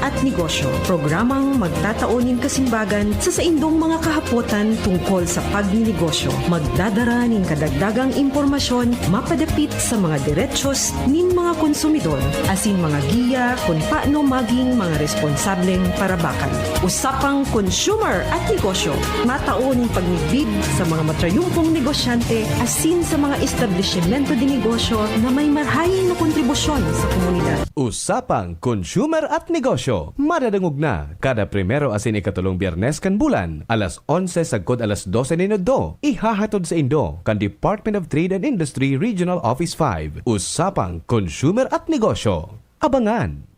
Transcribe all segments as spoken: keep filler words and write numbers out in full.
at Negosyo, programang magtatao nin kasimbagan sa saindong mga kahapotan tungkol sa pagninegosyo. Magdadara nin kadagdagang impormasyon mapadapit sa mga derechos nin mga konsumidor asin mga giya kun paano maging mga responsableng parabakan. Usapang Consumer at Negosyo, matao nin pagmidbid sa mga matrayumpong negosyante asin sa mga establisimento de negosyo na may marahay na kontribusyon sa komunidad. Usapang Consumer at Negosyo, madadangog na kada primero asin ikatolong Biyernes kan bulan, alas onse sagkod alas dose nin udto. Ihahatod saindo kan Department of Trade and Industry Regional Office five. Usapang Consumer at Negosyo. Abangan!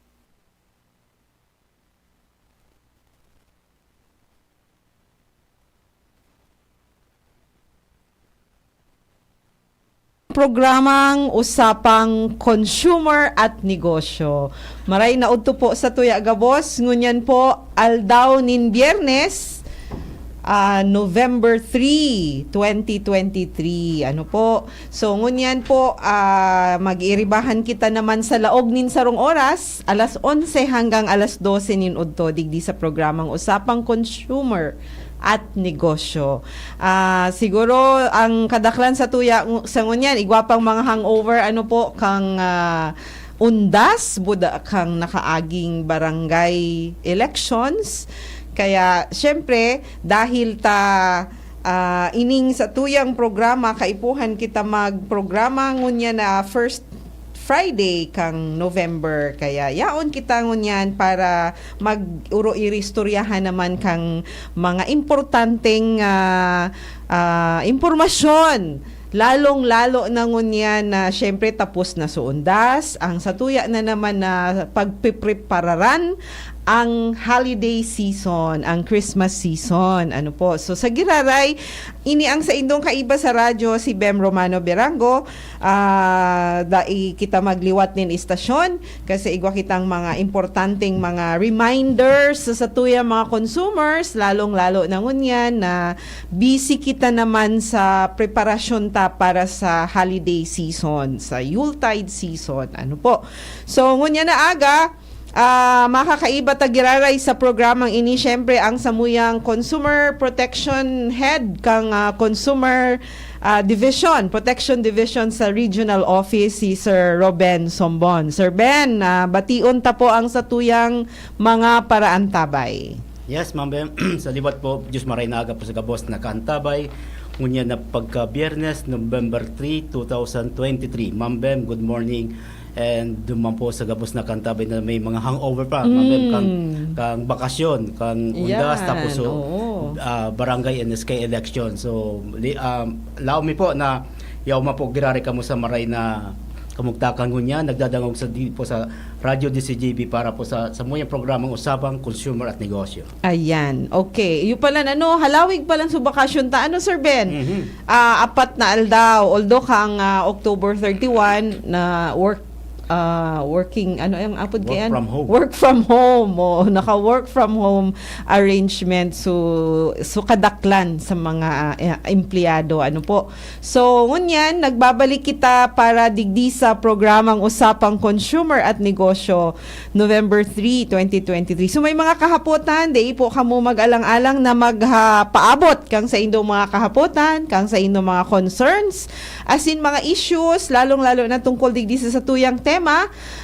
Programang Usapang Consumer at Negosyo. Maray na udto po sa tuya gabos. Ngunyan po, aldaw nin Biyernes, ah, November three, twenty twenty-three. Ano po? So, ngunyan po, ah, mag-iiribahan kita naman sa laog nin sarong oras, alas onse hanggang alas dose nin udto, digdi sa programang Usapang Consumer at Negosyo. Ah, siguro, ang kadaklan sa tuya ngu-, sa ngunyan, igwa pang mga hangover, ano po, kang, ah, undas, buda kang nakaaging barangay elections. Kaya, syempre, dahil ta, ah, ining sa tuyang programa, kaipuhan kita magprograma ngunyan na first Friday kang November. Kaya yaon kita ngunyan para mag-uro-iristoryahan naman kang mga importanteng, ah, ah, impormasyon. Lalong-lalo na ngunyan na siyempre tapos na so undas, ang satuya na naman na pagpiprepararan ang holiday season, ang Christmas season. Ano po? So sa giraray, ini ang saindong kaiba sa radyo, si Bem Romano Berango. Ah, dai kita magliwat nin istasyon kasi igwa kitang mga importanteng mga reminders sa satuyang mga consumers, lalong-lalo na ngunyan na busy kita naman sa preparasyon ta para sa holiday season, sa Yuletide season. Ano po? So, ngunyan na aga, ah, makakaiba ta giraray sa programang ini, syempre, ang samuyang Consumer Protection Head kang, ah, Consumer, ah, Division, Protection Division sa Regional Office, si Sir Roben Sombon. Sir Ben, ah, bation ta po ang satuyang mga paraantabay. Yes, Ma'am Bem. Sa liwat po, Diyos maray na aga po sa gabos na kaantabay. Ngunyan na pagka Biyernes, November three, two thousand twenty-three. Ma'am Bem, good morning. And duman po sa gabos na kaantabay na may mga hangover pa, Ma'am Bem, kang, Mm. kang bakasyon, kang undas, Yan, tapos so, oo. ah, barangay N S K election. So, li-, um, allow me po na yaw man po girari kamo sa maray na kamugtakan ngunyan, nagdadangog sa di po sa Radyo D C J B para po sa, sa muyang programang Usapang Consumer at Negosyo. Ayan. Okay. Iyo palan, ano, halawig palan sa bakasyon ta. Ano, Sir Ben? Mhm. Ah, apat na aldaw. Although kang, ah, October thirty-one na work, ah, working, ano yung apod Work kayan? from home. Work from home. O, naka-work from home arrangement. So, so kadaklan sa mga, ah, eh, empleyado. Ano po? So, ngunyan, nagbabalik kita para digdi sa programang Usapang Consumer at Negosyo, November three, twenty twenty-three. So, may mga kahapotan, dai po kamo mag-alang-alang na magpaabot kang saindong mga kahapotan, kang saindong mga concerns, asin mga issues, lalong-lalo na tungkol digdi sa satuyang tema.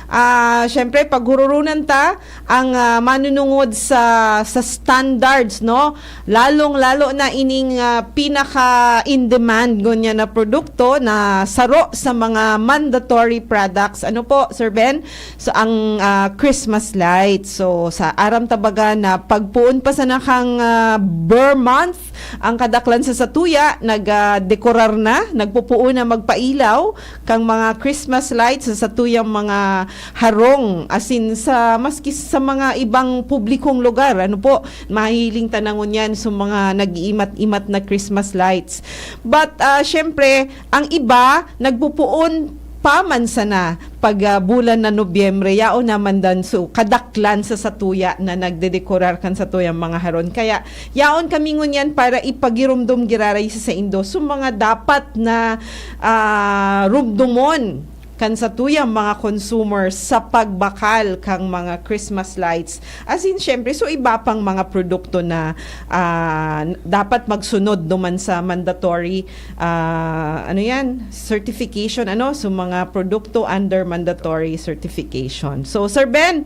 Ah, syempre, paghururunan ta ang, ah, manunungod sa, sa standards, no? Lalong-lalo na ining, ah, pinaka in demand ngunyan na produkto na saro sa mga mandatory products. Ano po, Sir Ben? So, ang, ah, Christmas lights. So, sa aram ta baga na pagpoon pa sana kang, ah, ber month, ang kadaklan sa satuya, nag, ah, dekorar na, nagpupuon na magpailaw kang mga Christmas lights sa satuyang mga harong, asin sa, maski sa mga ibang publikong lugar, ano po, mahihiling ta na ngunyan sa mga nag-iimat-imat na Christmas lights. But, ah, syempre, ang iba, nagpupuon pa man sana pag, ah, bulan na Nobyembre, yaon naman dan so kadaklan sa satuya na nagdedekorar kan satuyang mga harong. Kaya, yaon kami ngunyan para ipagiromdom giraray sa saindo. So, mga dapat na, ah, rumdomon kan satuyang mga consumers sa pagbakal kang mga Christmas lights. As in, syempre, so iba pang mga produkto na, ah, dapat magsunod duman sa mandatory, ah, ano yan, certification, ano, so mga produkto under mandatory certification. So, Sir Ben,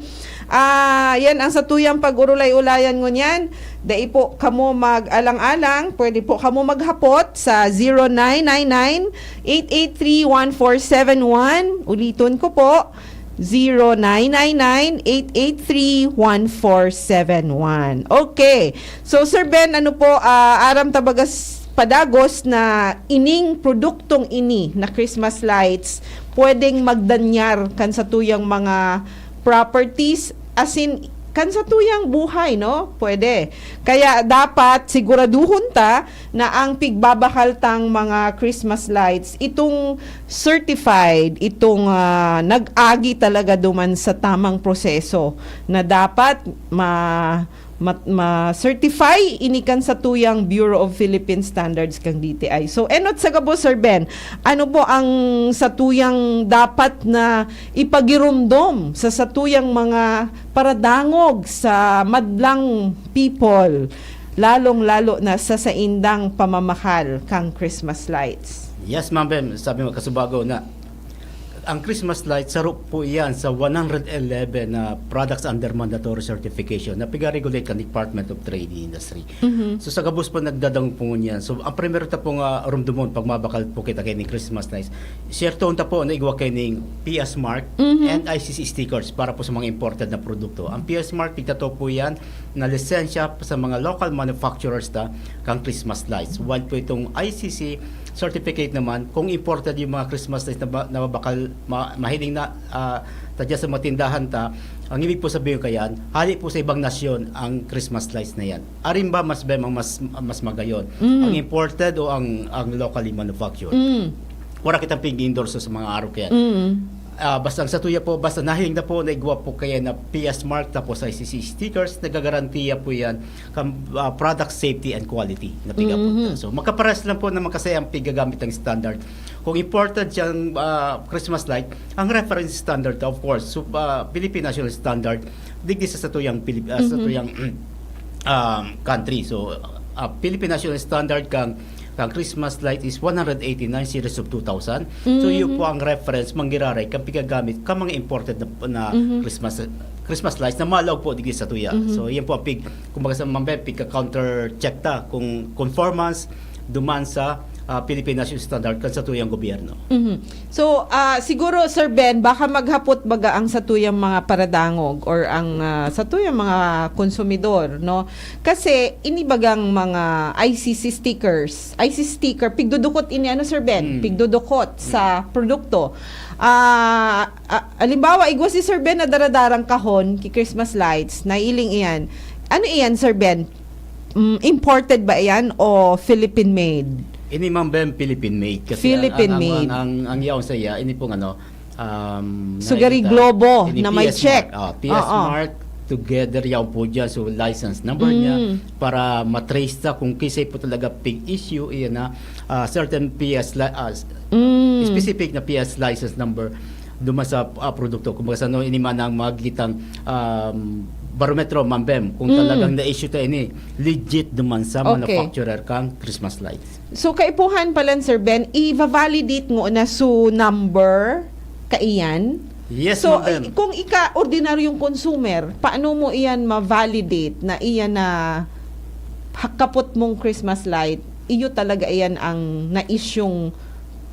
ah, yan ang satuyang pag-urulay-ulayan ngunyan. Dai po kamo mag-alang-alang, pwede po kamo maghapot sa zero nine nine nine, eight eight three, one four seven one. Uliton ko po, zero nine nine nine, eight eight three, one four seven one. Okay. So, Sir Ben, ano po, ah, aram ta baga s-, padagos na ining produktong ini na Christmas lights, pwedeng magdanyar kan satuyang mga properties, as in, kan satuyang buhay, no? Pwede. Kaya dapat siguraduhon ta na ang pigbabakal tang mga Christmas lights, itong certified, itong, ah, nag-agi talaga duman sa tamang proseso na dapat ma-, ma-, ma-certify ini kan satuyang Bureau of Philippine Standards kang D T I. So, enot sa gabos, Sir Ben, ano po ang satuyang dapat na ipagiromdom sa satuyang mga paradangog sa madlang people, lalong-lalo na sa saindang pamamakal kang Christmas lights? Yes, Ma'am Bem, sabi mo, kasubago na ang Christmas lights, saro po iyan sa one hundred eleven na products under mandatory certification na piga-regulate kan Department of Trade and Industry. Mhm. So, sa gabos po, nagdadangog po ngunyan. So, ang primero ta po nga rumdumon pag mabakal po kita kay ning Christmas lights, siyerto ta po na igwa kay ning P S mark Mhm. and I C C stickers para po sa mga imported na produkto. Ang P S mark, tigtato po yan na lisensya sa mga local manufacturers ta kang Christmas lights. While po itong I C C certificate naman, kung imported yung mga Christmas lights na ba-, na bakal ma-, mahiling na, ah, tadya sa mga tindahan ta, ang ibig po sabihin kayan, hali po sa ibang nasyon ang Christmas lights na yan. Arin ba mas bem ang mas, mas magayon? Mm. Ang imported o ang, ang locally manufactured? Mm. Wala kitang pig-endorse sa mga araw kaya. Mm. Ah, basta ang satuya po, basta nahiling na po na igwa po kaya na P S mark, tapos I C C stickers, nagagarantiya po yan kan, ah, product safety and quality na pigapunta. Mhm. So, magkapares lang po na magkasaya ang pigagamit ng standard. Kung imported siyang, ah, Christmas light, ang reference standard, of course, so, ah, Philippine National Standard, digdi sa satuyang Pilip-, ah, Mhm. satuyang, um, country. So, ah, Philippine National Standard kang, kang Christmas light is one hundred eighty-nine series of two thousand. So, iyo Mhm. po ang reference, manggiraray, kang pigagamit, kang mga imported na, na Mhm. Christmas, Christmas lights na malaog po digdi sa tuya. Mhm. So, yan po ang pig-, kumbaga sa mga pigka-counter check ta kung conformance duman sa, ah, Philippine National Standard kan satuyang gobyerno. Mhm. So, ah, siguro, Sir Ben, baka maghapot baga ang satuyang mga paradangog or ang, ah, satuyang mga konsumidor, no? Kasi ini bagang mga I C C stickers, I C C sticker, pigdudukot ini, ano, Sir Ben? Hmm. Pigdudukot sa produkto. Ah, ah, halimbawa, igwa si Sir Ben na daradarang kahon ki Christmas lights, nailing iyan. Ano iyan, Sir Ben? Mm, imported ba iyan o Philippine made? Ini, Ma'am Bem, Philippine made. Kasi ang, Philippine ang, ang, made. ang, ang, ang yaon sa iya, ini pong ano, um, Sugari nakikita, globo ini na may P S check. Mark. Ah, P S Oo. Mark together yaon po dyan. So, license number niya Mm. para matrace ta kung kisay po talaga pig-issue, iyan na, ah, certain P S li-, ah, s-, Mm. specific na P S license number duman sa, ah, produkto. Kumbaga sa no, ini man ang magigitang, um, barometro, Ma'am Bem, kung Mm. talagang na-issue ta ini, legit duman sa Okay. manufacturer kang Christmas lights. So, kaipuhan pala, Sir Ben, i-validate mo na so number kaiyan? Yes, So, Ma'am Bem. i-, kung ika ordinaryong consumer, paano mo iyan ma-validate na iyan na ha-, kapot mong Christmas light, iyo talaga iyan ang na-issueng,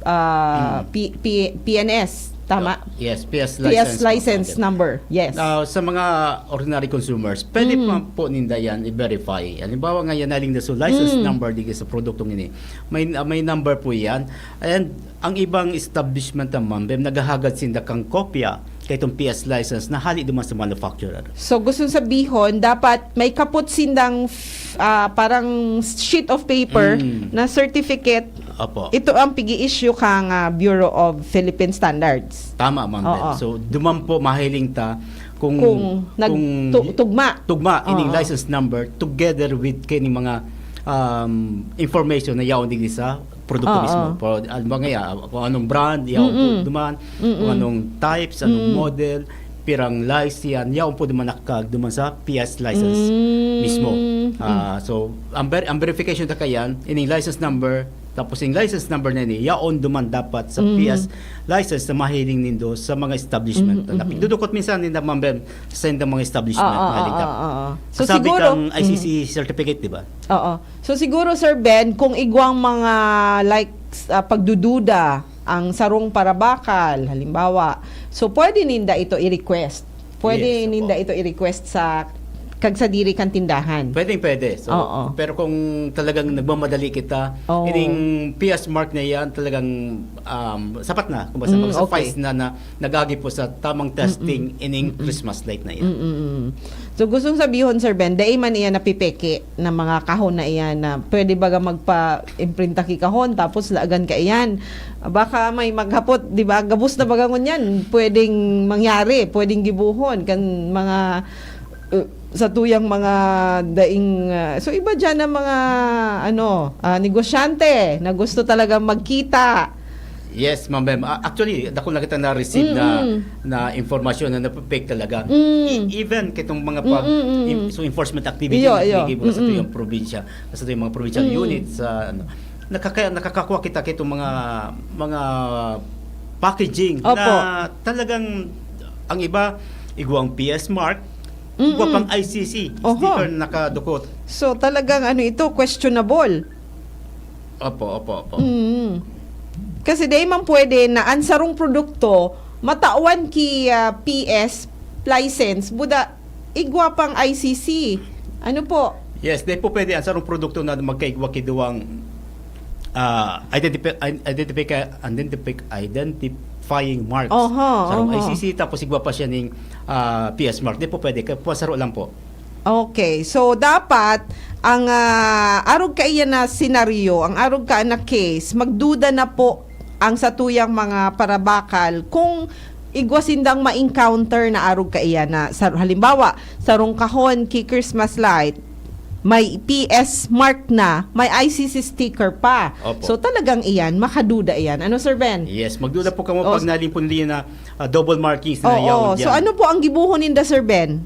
ah, Mm. P-, P-, P N S, tama? Yes, P S P S license license number. number, yes. Ah, sa mga ordinary consumers, pwede Mm. pa po ninda yan i-verify. Halimbawa nga yan, naling na so license Mm. number digdi sa produktong ini. May, ah, may number po yan. And ang ibang establishment naman, Bem, naghahagad sinda kang kopya kaitong P S license na hali duman sa manufacturer. So, gusto sabihon, dapat may kapot sindang f-, ah, parang sheet of paper Mm. na certificate. Opo. Ito ang pigi-issue kang, ah, Bureau of Philippine Standards. Tama, Ma'am Bem. Oo. So, duman po mahiling ta kung, Kung nag-, kung tu-, tugma. tugma ining Oo. license number together with kining mga, um, information na yaon digdi sa produkto Oo. mismo. Pero, ano ba nga, kung anong brand, yaon po Mm-mm. duman, kung Mm-mm. anong types, anong Mm. model, pirang lice yan, yaon po duman nakakag duman sa P S license Mm. mismo. Mm. Ah, so, ang, ver- ang verification ta kayan, ining license number, tapos yung license number na ini, yaon duman dapat sa Mhm. P S license na mahiling nindo sa mga establishment. Mhm, Na mhm. Pindudukot minsan ninda, ma'am Bem, sa indang mga establishment Oo, na haling oo, ka. oo, oo. So, Kasabi siguro, kang I C C mhm. certificate, di ba? Oo. So, siguro, Sir Ben, kung igwang mga like, ah, pagdududa ang sarong parabakal, halimbawa, so pwede ninda ito i-request. Pwede Yes, opo. ninda ito i-request sa kagsadiri kan tindahan. Pwedeng pwede. So, Oo. Pero kung talagang nagmamadali kita, Oo. ining P S mark na yan, talagang um, sapat na. Kumbaga, Mm, suffice okay. na, na nag-agi po sa tamang testing ining Christmas light na yan. Mm-mm. So, gustong sabihon, Sir Ben, dai man iyan napipeke na mga kahon na iyan na pwede baga magpa-imprinta ki kahon tapos laagan ka iyan. Baka may maghapot, di ba? Gabos na baga ngunyan, pwedeng mangyari, pwedeng gibuhon kan mga uh, sa tuyang mga daing uh, so iba diyan ang mga ano ah, negosyante na gusto talaga magkita. Yes, Ma'am Bem. Ah, actually, dako na kita na-receive na Mm. na impormasyon na napipake talaga. Mm. E- even kitong mga pag Mm, mm, mm. im- so enforcement activity Iyo, na iyo. pinag-iiwasan Mm, mm. yung probinsya, sa yung mga provincial Mm. units, sa ano, nakaka- nakakakuha kita kitong mga mga packaging Opo. na talagang ang iba igwang P S mark, Mm, igwa mm. pang I C C Oho. sticker na nakadukot. So talagang ano ito, questionable. Opo, opo, opo. Mm. Kasi dai man pwede na ang sarong produkto matawan ki ah, P S license buda igwa pang I C C. Ano po? Yes, dai po pwede ang sarong produkto na magkaigwa ki duwang ah, identifi- identifi- identifi- identifying marks. Oho, Sarong oho. I C C, tapos igwa pa siya ning ah, P S mark. Dai po pwede, kaya po saro lang po. Okay. So dapat ang ah, arog kaiyan na senaryo, ang arog ka na case, magduda na po ang satuyang mga parabakal kung igwa sindang ma-encounter na arog kaiyan na sa, halimbawa, sarong kahon ki Christmas light, may P S mark na, may I C C sticker pa. Opo. So talagang iyan, makaduda iyan. Ano, Sir Ben? Yes, magduda po kamo Oh, pag nalipon din na ah, double markings na Oo. yaon So dyan. Ano po ang gibuhon ninda, Sir Ben?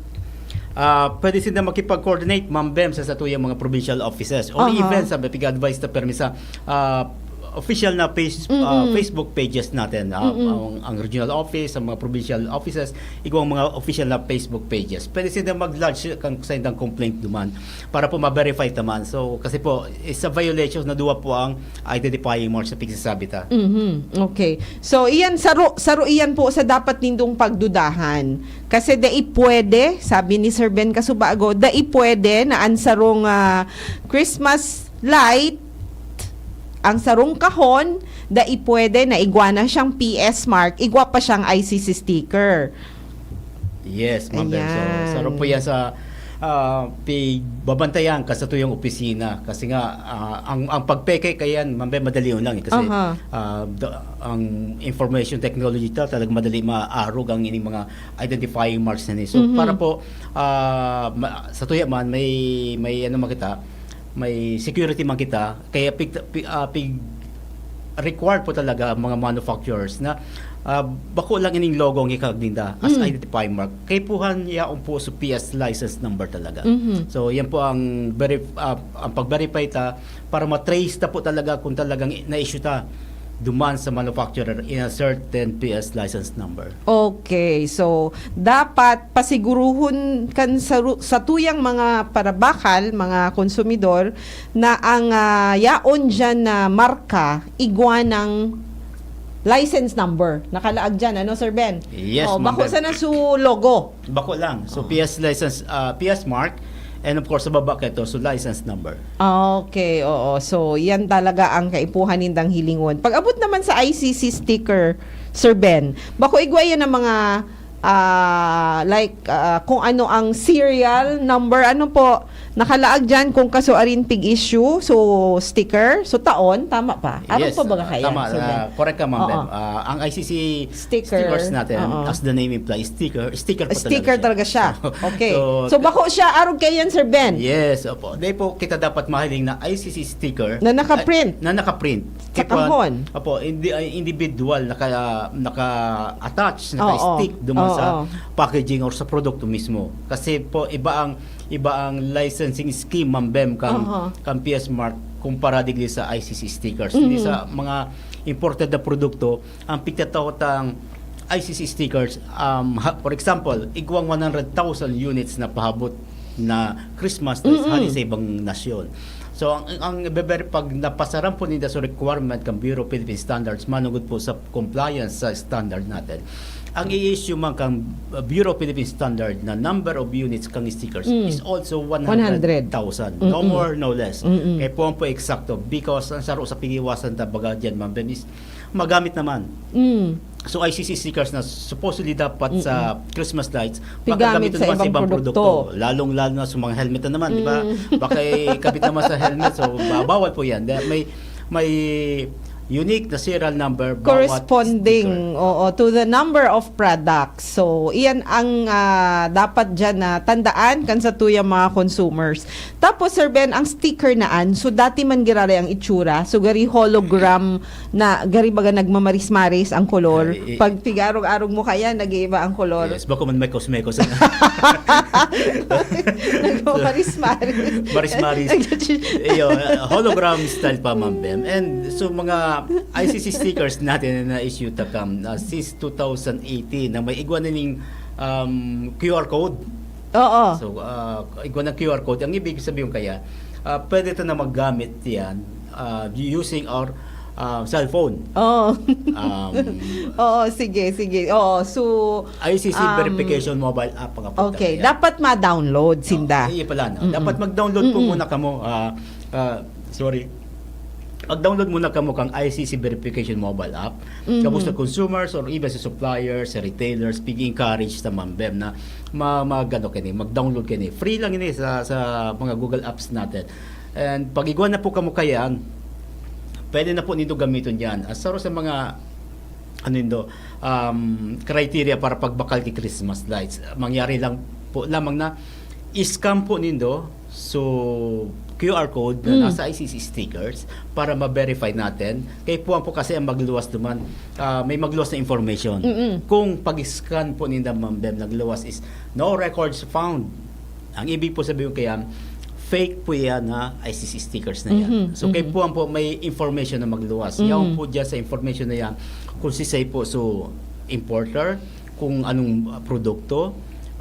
Ah, pwede sila makipag-coordinate, Ma'am Bem, sa satuyang mga provincial offices. Or Aha. Even sa pag-advise na permi sa ah, official na page, Mm-mm. ah, Facebook pages natin. Ah, Mm-mm. ang, ang regional office, ang mga provincial offices, igwang mga official na Facebook pages. Pwede sila mag-lodge kang sa indang complaint duman para po ma-verify taman. So, kasi po, isa violation na duwa po ang identifying marks sa pagsasabi ta. Mhm. Okay. So, iyan, saro, saro iyan po sa dapat nindong pagdudahan. Kasi dai pwede, sabi ni Sir Ben Kasubago, dai pwede na ang sarong ah, Christmas light, ang sarong kahon, dai pwede na igwa na siyang P S mark, igwa pa siyang I C C sticker. Yes, Ma'am Bem. So, Ayan. Saro po yan sa ah, pigbabantayan ka sa tuyong opisina. Kasi nga, ah, ang, ang pagpeke kayan, Ma'am Bem, madali yun lang eh. Kasi Aha. ah, the- ang information technology ta, talagang madali maarog ang ining mga identifying marks na ni. So, Mhm. Para po, ah, ma- sa tuya man, may, may ano man kita, may security man kita, kaya pig, pi- ah, pig, required po talaga ang mga manufacturers na ah, bako lang ining logo ang ikagninda as Mm. identifying mark. Kaipuhan yaon po sa P S license number talaga. Mhm. So, yan po ang verif- ah, ang pag-verify ta para ma-trace ta po talaga kung talagang i- na-issue ta duman sa manufacturer in a certain P S license number. Okay, so dapat pasiguruhon kan sa, ru- sa tuyang mga parabakal, mga konsumidor, na ang ah, yaon dyan na marka igwa ng license number. Nakalaag dyan, ano, Sir Ben? Yes, Oh, Ma'am bako Beb. Sana su logo. Bako lang. So, P S license, ah, P S mark, and of course, sa baba kaito, so license number. Okay, oo. So, yan talaga ang kaipuhan nindang hilingon. Pag-abot naman sa I C C sticker, Sir Ben, bako igwa yan ang mga ah, like, ah, kung ano ang serial number, ano po, nakalaag diyan kung kasuarin tig-issue, so sticker, so taon, tama pa? Arog Yes, pa ba ah, kaya, tama, Sir Ben? ah, correct ka, Ma'am Oo. Bem. Ah, ang I C C Sticker. stickers natin, Oo. as the name implies, sticker, sticker po Sticker talaga siya. So, Okay. so, So, bako siya, arog kaiyan, Sir Ben? Yes, opo. Di po kita dapat mahiling na I C C sticker Na nakaprint. Ay, na nakaprint. Sa Kaya po, kahon. Opo, indi, ay, individual naka, naka-attach, Oo. naka-stick duman sa Oo. packaging or sa produkto mismo. Kasi po, iba ang iba ang licensing scheme, Ma'am Bem, kang, Aha. kang P S Mart kumpara digdi sa I C C stickers. Hindi Mhm. sa mga imported na produkto, ang pigtatawtang I C C stickers, um, ha, for example, igwang one hundred thousand units na pahabot na Christmas lights Mm-mm. hali sa ibang nasyon. So, ang, ang beberi, pag napasaran po ninda sa requirement kang Bureau of Philippine Standards, manugod po sa compliance sa standard natin, ang i-issue man kang Bureau of Philippine Standard na number of units kang stickers Mm. is also One hundred. one hundred thousand. No Mm-mm. more, no less. Mm-mm. Kaya po ang po eksakto, because ang saro sa pigiwasan ta baga dyan, Ma'am Bem, is magamit naman. Mm. So, I C C stickers na supposedly dapat sa Christmas lights, Pigamit magagamitan sa naman sa ibang ibang produkto. produkto. Lalong-lalo na sa mga helmet na naman, di ba? Mm. Baka ikabit naman sa helmet, so ba- bawal po yan. Dahil may, may unique na serial number bawat Corresponding, sticker. Oo, to the number of products. So, iyan ang ah, dapat dyan na tandaan kan satuyang mga consumers. Tapos, Sir Ben, ang sticker na an, so dati man giraray ang itsura, so gari hologram na gari baga nagmamaris-maris ang kolor. Ay, i- Pag pigarog-arog mo kaya, nag-iiba ang kolor. Yes, bako man may kosmekos. Nagmamaris-maris. Maris-maris. Iyo, hologram style pa, Ma'am Bem. And so, mga I C C stickers natin na na-issue ta kam, ah, since two thousand eighteen, na may igwa na ning, um, Q R code. Oo. So, ah, igwa ng Q R code. Ang ibig sabihin kaya, ah, pwede ta na maggamit yan ah, using our ah, cellphone. Oo. Um, Oo, sige, sige. Oo, so, I C C um, verification mobile app ang apunta Okay, kaya. Dapat ma-download sinda. Oh, iya pala, no? Mm-mm. Dapat mag-download po Mm-mm. muna kamo. Ah, ah, sorry. Mag-download muna kamo kang I C C verification mobile app. Mhm. Gabos sa consumers or even sa suppliers, sa retailers, pig-encourage sa Ma'am Bem na ma, mag, ano, kini, mag-download kini. Free lang ini sa, sa mga Google Apps natin. And pag igwa na po kamo kayan, pwede na po nindo gamiton yan. As sa mga, ano nindo, um, criteria para pagbakal ki Christmas lights. Mangyari lang po lamang na i-scan po nindo so Q R code na Mm. nasa I C C stickers para ma-verify natin. Kay puwan po kasi ang magluwas duman, ah, may magluwas na information. Mm-mm. Kung pag-scan po ninda, Ma'am Bem, nagluwas is no records found. Ang ibig po sabihin kaya, fake po yan na I C C stickers na yan. Mhm, So, kay mhm. puwan po, may information na magluwas. Mhm. Yaon po dyan sa information na yan, kung sisay po, so, importer, kung anong ah, produkto,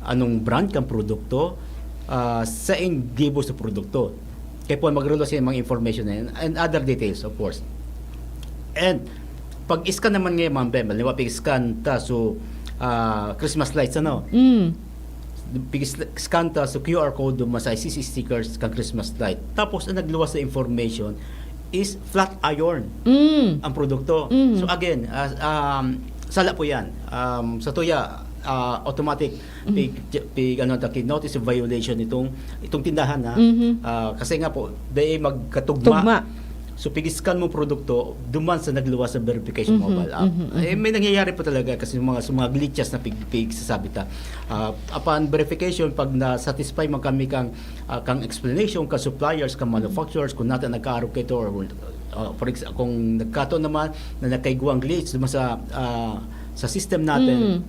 anong brand kang produkto, ah, saing gibo sa produkto. Kaya po, magluwas yan mga information na yan and other details, of course. And pag-scan naman ngayon, Ma'am Bem, halimbawa, pag-scan ta, so, ah, Christmas lights, ano? Mm. Pag-scan ta, so, Q R code duman sa I C C stickers kang Christmas light. Tapos, ang nagluwas sa information is flat iron Mm. ang produkto. Mm. So, again, ah, um, sala po yan. Um, sa tuya, ah, automatic, Mm. pig, pig, ano, taki, notice of violation itong, itong tindahan, ha? Mhm. Ah, kasi nga po, dahil magkatugma. Tugma. So, pig-scan mo produkto, duman sa nagluwas sa verification Mhm, mobile app. mhm, mhm. Eh, may nangyayari po talaga kasi yung mga, sa mga glitches na pig, pig sasabi ta. Ah, upon verification, pag na-satisfy man kami kang, ah, kang explanation, kang suppliers, kang manufacturers, kung natin nagkaarog kaito, or, ah, for ex-, kung nagkato naman na nagkaigwang glitch duman sa, ah, sa system natin, Mm.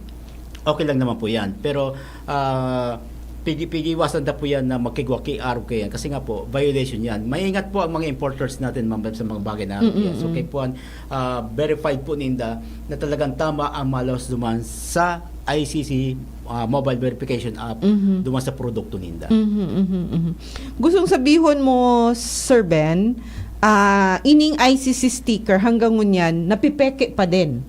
okay lang naman po yan. Pero, ah, pigi-, pigiwasan ta po yan na magkigwa-kiaro kayan. Kasi nga po, violation yan. Maingat po ang mga importers natin, Ma'am Beb, sa mga bagay na Mm-mm. yan. So, kay puan, ah, verified po ninda na talagang tama ang malos duman sa I C C, ah, mobile verification app, Mhm. duman sa produkto ninda. Mhm, mhm, mhm. Gustong sabihon mo, Sir Ben, ah, ining I C C sticker hanggang ngunyan, napipeke pa din.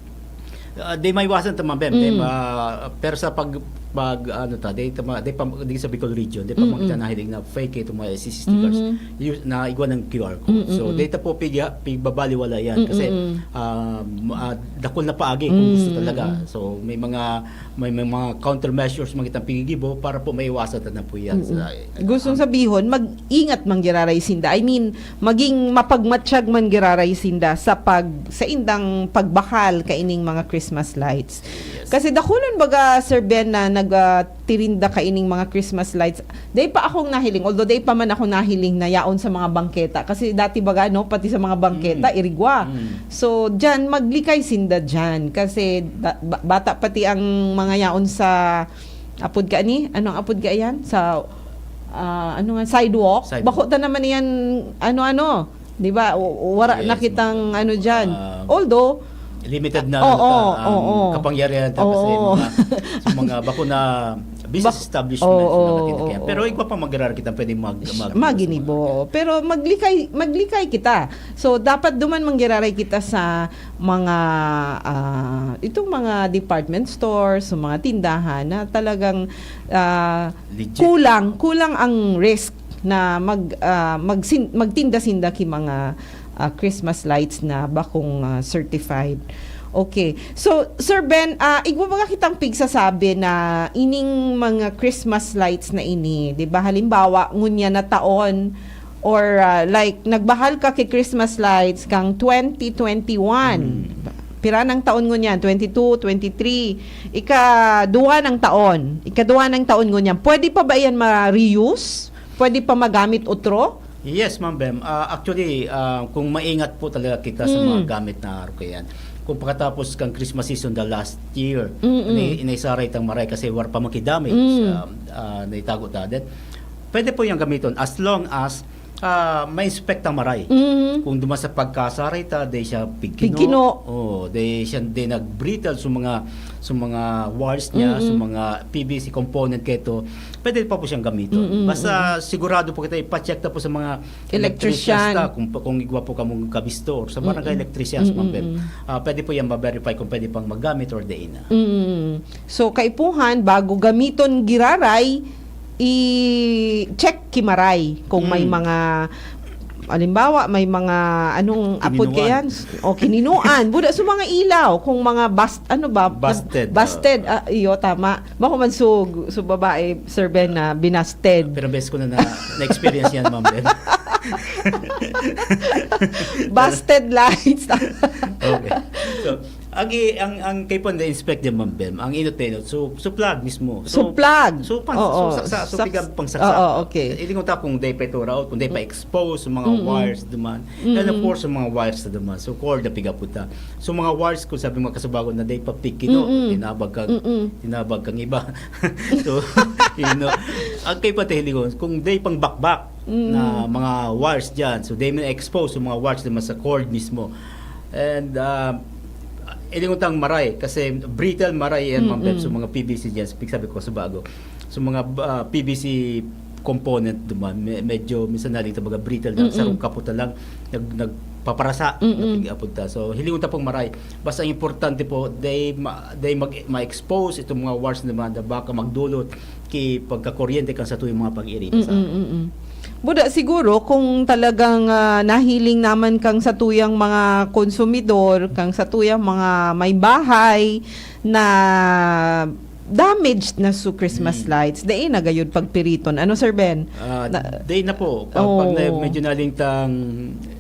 Ah, di maiwasan ta, Ma'am Bem. Di Mm. ma-, pero sa pag, Pag ano ta, dai ta ma-, dai pa, di sa Bicol region, dai pa man kita nahiling na fake itong mga S C C stickers. Use, na igwa ng Q R code. So, dai ta po pig-, pigbabaliwala yan kasi, ah, ma-, ah, dakul na paagi kung gusto talaga. So, may mga, may, may mga countermeasures man kitang piggigibo para po maiwasan ta na po yan. Sa, Gustong sabihon, mag-ingat man giraray sinda. I mean, maging mapagmatsyag man giraray sinda sa pag, sa indang pagbakal kaining mga Christmas lights. Kasi dakulon baga, Sir Ben, na nagtirinda kaining mga Christmas lights. Dai pa akong nahiling, although dai pa man ako nahiling na yaon sa mga bangketa. Kasi dati baga, no, pati sa mga bangketa, irigwa. So, dyan, maglikay sinda dyan. Kasi da- ba- bata pati ang mga yaon sa, apod ka ni? Anong apod ka yan? Sa, ah, ano nga, sidewalk? Sidewalk. Bako ta naman yan, ano-ano. Di ba? W- Wara na Yes, kitang ano dyan. ah, Although, limited na Oo, ano ta, ang oo. kapangyarihan ta kasi Oo. mga, sa mga bako na business Bak- establishment Oo, na nakita oo, kaya. oo. Pero igwa pa magiraray kitang pwedeng mag, mag, Maginibo. Pero maglikay, maglikay kita. So, dapat duman manggiraray kita sa mga, ah, itong mga department stores, sa mga tindahan na talagang, ah, Legit. kulang, kulang ang risk na mag, ah, magsin- magtinda-sinda ki mga, ah, Christmas lights na bakong, ah, certified. Okay. So, Sir Ben, ah, igwa baga kitang pigsasabi na ining mga Christmas lights na ini, di ba? Halimbawa, ngunya na taon, or, ah, like, nagbahal ka ki Christmas lights kang twenty twenty-one. Pira nang taon ngunyan? Twenty-two, twenty-three. Ikaduwa ng taon. Ikaduwa ng taon ngunyan. Pwede pa ba yan ma-reuse? Pwede pa magamit otro? Yes, Ma'am Bem. Ah, actually, ah, kung maingat po talaga kita sa mga gamit na arog kayan, kung pagkatapos kang Christmas season the last year, Mm-mm. ini- inaisaray tang maray kasi war pa makidamage, Mm. ah, ah, naitago ta. Then, pwede po yung gamiton as long as ah, ma-inspect ang maray. Mm. Kung duman sa pagkasaray ta, dai siya pigkino. Pigkino. Oh, dai siya, dai nag-brittle sa mga, sa mga wires niya, sa Mm-mm. mga P V C component keto, pwede pa po siyang gamiton. Mm-mm, Basta sigurado po kita, ipa-check ta po sa mga Electrician. electricians ta, kung, kung igwa po kamong kabisto or sa barangay Mm-mm. electricians, Ma'am Bem. Mm-mm. Ah, pwede po yan ma-verify kung pwede pang magamit or dai na. Mm. So, kaipuhan, bago gamiton giraray, i-check ki maray kung may Mm. mga, halimbawa, may mga, anong apod Kininuan. kayan? O, kininuan. Buda sa mga ilaw, kung mga bust, ano ba? Busted, Busted. Ah, iyo, tama. Bako man so, so babae, Sir Ben, na binasted. Pero beses ko na, na, na-experience yan, Ma'am Bem. Busted lights. Okay. So, ang, i- ang, ang kaipuhan na inspect din, Ma'am Bem, ang inot na inot, so, so plug mismo. So, plug. So, pang, Oo. so, saksa, so, Saks- piga pangsaksak. Oo, okay. Ilingon ta kung dai pa ito raot, kung dai pa expose sa mga Mm-mm. wires duman. Mm-mm. And of course, sa mga wires na duman. So, cord na piga po ta. So, mga wires, kung sabi mga kasubago na dai pa pigkino, Mm-mm. tinabag kang, Mm-mm. tinabag kang iba. So, you know, ang kaipuhan ta hilingon, kung dai pang bakbak Mm. na mga wires dyan. So, dai man expose yung mga wires naman sa cord mismo. And, ah, ilingon tang maray, kasi brittle maray yan, Ma'am Bem, Mm-mm. sa mga P V C dyan. So, sabi ko sa bago. So, mga ah, P V C component duman, me- medyo minsan naling ta mga brittle na Mm-mm. sarong kapot na lang, nag, nagpaparasa, Mm-mm. napig-apod ta. So, hilingon ta pong maray. Basta ang importante po, dai, ma, dai mag, ma-expose itong mga wires naman na baka magdulot ki pagkakuryente kan satuyang mga pag-irita sa Mm-mm, mm-mm. Buda, siguro kung talagang, ah, nahiling naman kang satuyang mga konsumidor, kang satuyang mga may bahay na damaged na su Christmas Mm. lights, dai na gayud pagpiriton. Ano, Sir Ben? Ah, Na- Dai na po. Pag, pag na, Oh. medyo naling tang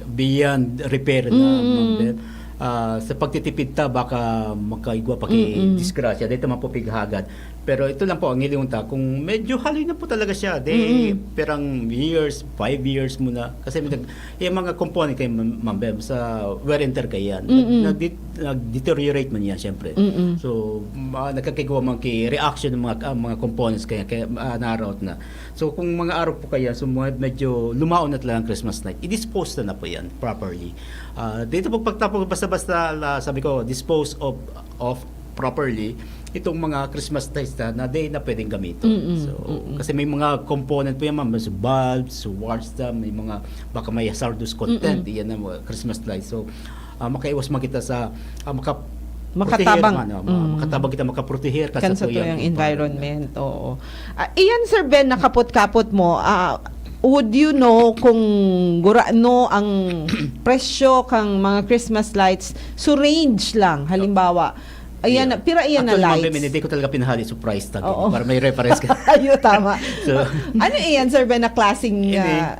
beyond repair na, Mm. Ma'am Bem, ah, sa pagtitipid ta, baka makaigwa pa ki Mm-mm. disgrasya. Dai ta man po pighagad. Pero ito lang po, ang hilingon ta, kung medyo haloy na po talaga siya, dai Mm-mm. pirang years, five years muna. Kasi may nag-, yung mga component kayo, Ma'am Ma'am Bem, sa wear and tear kayo yan. Mm-mm. Nag, nag-, nag-deteriorate man yan, syempre. Mm-mm. So, ma, nagkakagawa man ki reaction ng mga, ah, mga components kaya, kaya ah, na-route na. So, kung mga arog po kaya, so mga medyo lumaon na talaga ang Christmas light, i-dispose na, na po yan properly. Ah, dito po pagtapos basta-basta, la, sabi ko, dispose of, of properly itong mga Christmas lights na, na dai na pwedeng gamitin. Mm-mm, So, mm-mm. Kasi may mga component po yan, ma'am. May bulbs, wires na, may mga baka may hazardous content, Mm-mm. Yan ang mga Christmas lights. So, ah, makaiwas man kita sa, ah, maka, Makatabang. Proteher man, oh, ma-, Mm. makatabang kita, makaproteher ka Kan sa sa tuyang tuyang environment. environment, oo. Ah, iyan, Sir Ben, nakapot-kapot mo, ah, would you know kung gurano ang presyo kang mga Christmas lights? So, range lang, halimbawa. Ayan, Yeah. pira iyan na Actually, Ma'am lights? Ben, hindi ko talaga pinahali sa price tag, Oo. para may reference ka. Ayun, tama. So, Ano iyan, Sir Ben, na klaseng, Ini, ah,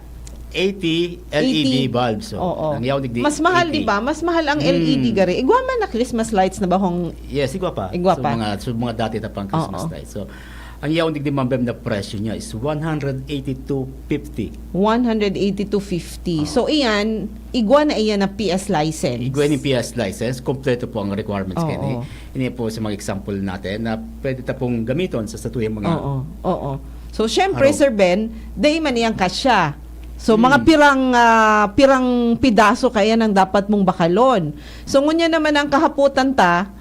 eighty L E D eighty. bulbs, so, Oo. ang yaon digdi Mas mahal, eighty. di ba? Mas mahal ang Hmm. L E D gari. Igwa man na Christmas lights na bahong Yes, igwa pa. Igwa So, pa. mga, so, mga dati na pang Christmas Oo. lights. So, ang yaon digdi, Ma'am Ben, na presyo niya is one hundred eighty-two fifty. One hundred eighty-two fifty. Oo. So, iyan, igwa na iyan na P S license. Igwa ni P S license, kompleto po ang requirements Oo. kini. Ini po sa mga example natin na pwede ta pong gamiton sa, sa tuyang mga Oo, oo. So, syempre, Araw. Sir Ben, dai man iyang kasya. So, mga Mm. pirang, ah, pirang pidaso kaya nang dapat mong bakalon. So, ngunyan naman ang kahapotan ta,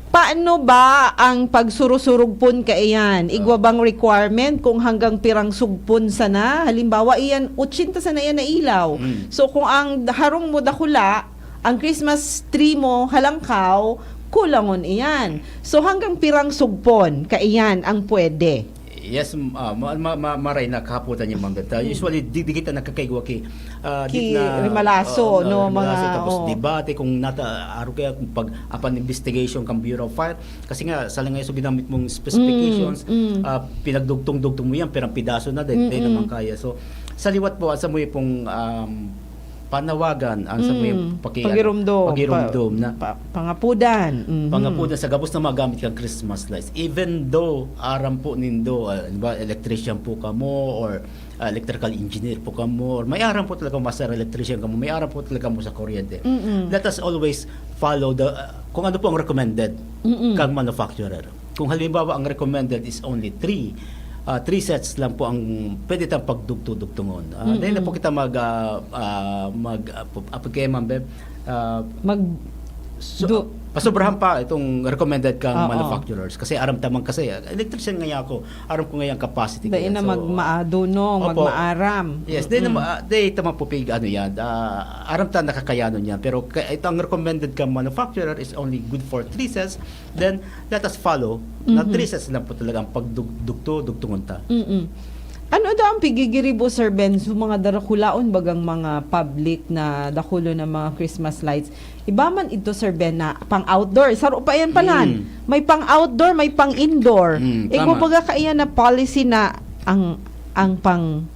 paano ba ang pagsurusurugpon kaiyan? Igwa Ah. bang requirement kung hanggang pirang sugpon sana? Halimbawa, iyan, ochenta sana iyan na ilaw. Mm. So, kung ang harong mo dakula, ang Christmas tree mo halangkaw, kulangon iyan. So, hanggang pirang sugpon kaiyan ang pwede? Yes, m-, ah, ma-, ma-, ma-, maray na kahapotan niya, Ma'am Berta. Mm. Usually, di, di kita nagkakaigwa ki, ah, Ki di na, Remalaso, oo, na no, Remalaso, mga, tapos oo. debate kung nata-, aro kaya kung pag-, apan investigation kang Bureau of Fire. Kasi nga, sa langay so ginamit mong specifications, Mm, mm. ah, pinagdugtong-dugtong mo yan, pirang pidaso na, dahil Mm-mm. naman kaya. So, sa liwat po, sa mo pong, um, panawagan, ang sa may Mm. paki-, Pagirumdom, pagirumdom pa-, na pa-, pangapudan. Mhm. Pangapudan sa gabos na magamit kang Christmas lights. Even though aram po nindo, ah, di ba, electrician po kamo or, ah, electrical engineer po kamo or may aram po talaga, master electrician kamo, may aram po talaga mo sa kuryente. Mm-mm. Let us always follow the, ah, kung ano po ang recommended Mm-mm. kang manufacturer. Kung halimbawa, ang recommended is only three, ah, three sets lang po ang pwede tang pagdugto-dugtungon. Ah, Mm-mm. dahil na po kita mag, ah, ah, mag, ah, pu-, ah, pagkaya, Ma'am Beb, ah, Mag-, so, du- pasobrahan pa itong recommended kang Oo. manufacturers. Kasi aram tamang kasi, ah, electrician nga ako, aram ko nga yung capacity Dahil kaya. na So, magmaado, no? Opo. Magmaaram. Yes, dahil na Mm-mm. ma-, dahil tama po pig, ano yan, ah, aram ta nakakayanon yan. Pero ka-, ito ang recommended kang manufacturer is only good for three sets. Then, let us follow na Mhm. three sets lang po talaga ang pagdug-, dugto-, dugtungon ta. Mm-mm. Ano daw ang pigigiribo, Sir Ben, sa mga darakulaon bagang mga public na dakulo na mga Christmas lights? Iba man ito, Sir Ben, na pang-outdoor. Saro pa yan palan. Mm. May pang-outdoor, may pang-indoor. Mm, Igwa tama. baga kaiyan na policy na ang, ang pang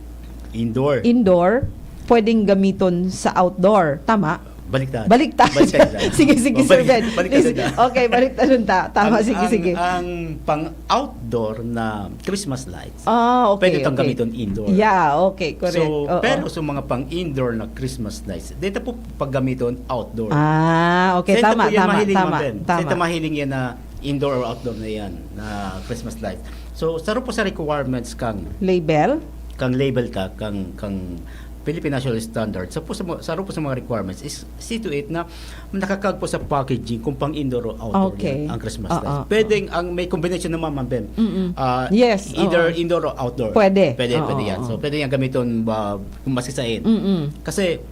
Indoor. indoor, pwedeng gamiton sa outdoor. Tama? Baliktad. Baliktad. Baliktad na. Sige, sige, Oh, Sir balik-, Ben. baliktad Please. na. Okay, baliktad ta. Tama, Ang, sige, ang, sige. ang pang-outdoor na Christmas lights, Ah, okay, pwede itong okay. gamiton indoor. Yeah, okay, correct. So, Oo. pero sa mga pang-indoor na Christmas lights, dito po paggamiton outdoor. Ah, okay, Sa ito tama, po yan tama, mahiling, tama, Ma'am Ben. Sa tama. ito mahiling yan na indoor or outdoor na yan, na Christmas lights. So, saro po sa requirements kang Label? kang label ta, kang, kang Philippine National Standard, sa po sa mga, saro po sa mga requirements is see to it na nakakag po sa packaging kung pang indoor o outdoor Okay. yan, ang Christmas Oo, lights. oo. Pwedeng ang may combination naman, Ma'am Ben. Mm-mm. Ah, Yes, either oo. indoor or outdoor. Pwede. Pwede, Oo, pwede yan. oo. So, pwede yan gamiton, ah, kung masisain. Mm-mm. Kasi,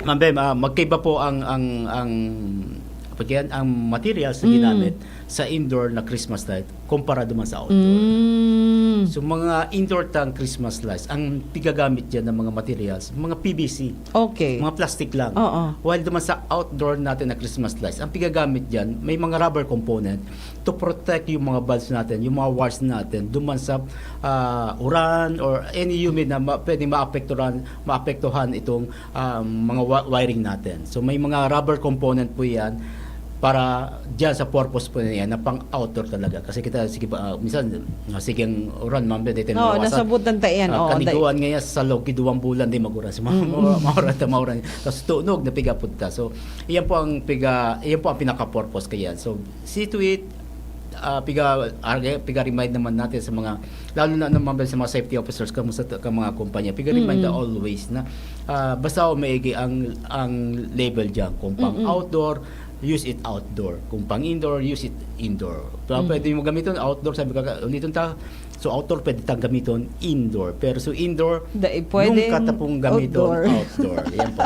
Ma'am Ben, ah, magkaiba po ang, ang, ang, apa yan, ang materials na Mm. ginamit sa indoor na Christmas light kumpara duman sa outdoor. Mm. So, mga indoor tang Christmas lights, ang pigagamit dyan ng mga materials, mga P V C, Okay. mga plastic lang. Oo. While duman sa outdoor natin na Christmas lights, ang pigagamit dyan, may mga rubber component to protect yung mga bulbs natin, yung mga wires natin, duman sa, ah, uran or any humid na ma-, pwedeng maapektuhan, maapektuhan itong, ah, mga wa-, wiring natin. So, may mga rubber component po yan para dyan sa purpose po na yan na pang outdoor talaga. Kasi kita, sige ba, ah, minsan, ah, sige ang uran, Ma'am Ben, dito Oo, nawawasan. nasabutan ta yan. Ah, Oo, kaniguan dai- nga yan, sa loob ki duwang bulan, di maguran. Sa mga, Mm-mm. mga, mauran ta, mauran. Tapos tunog, napigapod ta. So, iyan po ang piga-, iyan po ang pinaka-purpose kaya. So, see to it, ah, piga, arga-, piga-remind naman natin sa mga, lalo na naman sa mga safety officers, kamusta, ka mga kumpanya, piga-remind Mm-mm. na always na, ah, basta maigi ang, ang label dyan. Kung pang Mm-mm. outdoor, use it outdoor. Kung pang indoor, use it indoor. So, Mm. pwede mo gamitin outdoor, sabi ka, ulitin ta, so outdoor, pwede tang gamitin indoor. Pero so indoor, Dai pwede nung katapong gamitin outdoor. outdoor. Yan po.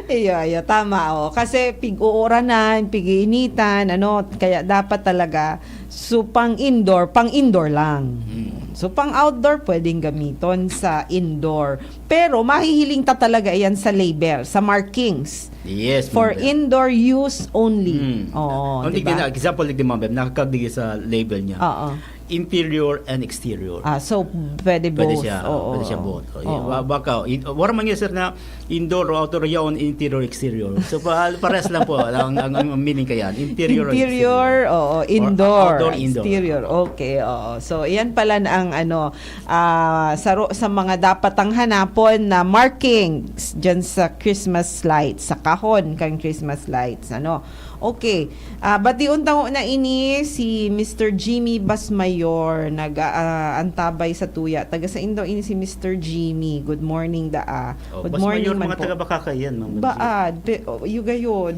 Iyo, iyo, tama, oh. Kasi pig-uuranan, pig-iinitan, ano, kaya dapat talaga, so, pang indoor, pang indoor lang. Mm. So, pang outdoor, pwedeng gamiton sa indoor. Pero mahihiling ta talaga yan sa label, sa markings. Yes, For Ma'am Bem. Indoor use only. Mm. Oo, Ang di tignan ba? na, example, di Ma'am Bem, nakakagdigi sa label niya. Oo. Interior and exterior. Ah, so, pwede Pwede both. siya, Oo. pwede siya both. Oh, yeah. Oo. Ba- Baka, in, wala man niya, sir, na indoor o outdoor, yaon, interior, exterior. So, pa, pares lang po ang, ang, ang meaning kaya. Interior, Interior, exterior. Oo, Or indoor, outdoor, indoor. Exterior, okay, oo. So, iyan pala na ang ano, ah, saro sa mga dapat ang hanapon na markings dyan sa Christmas lights, sa kahon kang Christmas lights, ano. Okay, ah, bation ta na ini si Mister Jimmy Basmayor, nag-aantabay sa tuya. Taga saindo ini si Mister Jimmy. Good morning, daa. Oh, Good Basmayor, morning man mga po. Taga Bacacay yan, Ma'am Bem. Baad, pe, oh, you gayod.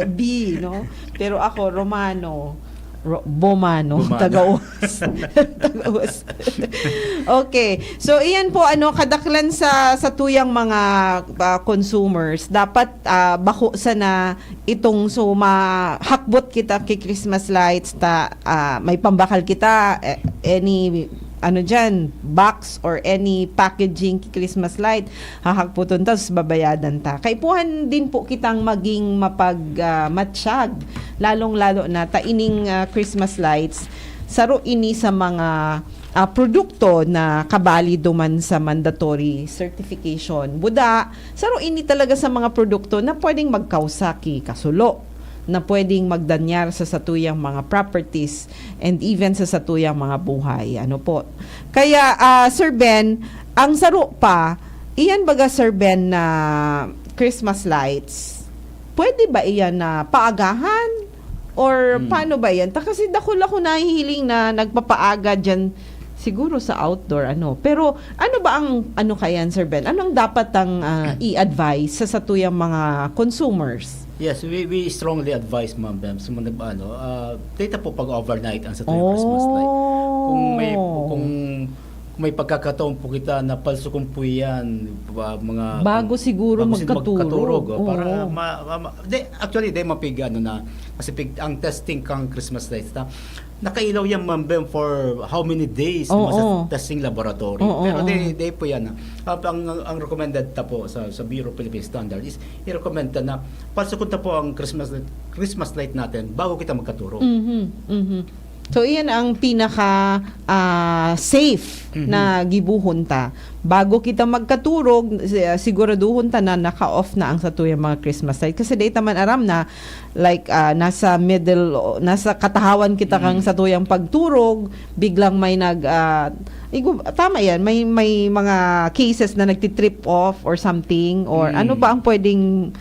B, no? Pero ako, Romano. Ro, Bomano. Bomano. Taga-Uwas. Taga-Uwas. Okay. So, iyan po, ano, kadaklan sa, sa tuyang mga ah, consumers, dapat ah, bako sana itong so mahakbot kita ki Christmas lights ta ah, may pambakal kita, eh, any ano dyan, box or any packaging ki Christmas light, hahakputon ta, sus, babayadan ta. Kaipuhan din po kitang maging mapag ah, matsyag, lalong-lalo na ta ining ah, Christmas lights, saro ini sa mga ah, produkto na kabali duman sa mandatory certification. Buda, saro ini talaga sa mga produkto na pwedeng magkausa ki kasulo, na pwedeng magdanyar sa satuyang mga properties and even sa satuyang mga buhay. Ano po? Kaya, ah, Sir Ben, ang saro pa, iyan baga, Sir Ben, na Christmas lights, pwede ba iyan na paagahan? Or Hmm. Paano ba iyan? Ta kasi dakul ako nahihiling na nagpapaaga dyan, siguro sa outdoor, ano. Pero ano ba ang, ano kayan, Sir Ben? Anong dapat ang ah, i-advise sa satuyang mga consumers? Yes, we, we strongly advise, Ma'am Bem, sa mga ano, ah, data po pag overnight ang sa tuwing Christmas light. Kung may, Oh. kung, kung may pagkakataon po kita na palsukon po yan, ah, mga Bago kung- siguro bago sila magkaturog. magkaturog, oh, para Oo. ma, ma, ma, di, actually, di mapig, ano na, kasi pig, ang testing kang Christmas lights na, nakailaw yan, Ma'am Bem, for how many days Oo. naman sa testing laboratory. Oo, Pero oo. di, di po yan. Ah. Ang, ang, ang recommended ta po sa, sa Bureau of Philippine Standard is i-recommend ta na palsukon ta po ang Christmas light, Christmas light natin bago kita magkaturog. Mhm, mhm. So, iyan ang pinaka ah, safe Mhm. na gibohon ta. Bago kita magkaturog, si- siguraduhon ta na naka-off na ang satuyang mga Christmas light. Kasi dai ta man aram na, like, ah, nasa middle, o nasa katahawan kita kang Mm. satuyang pagturog, biglang may nag, ah, igu- tama yan, may, may mga cases na nagtitrip off or something, or Mm. ano ba ang pwedeng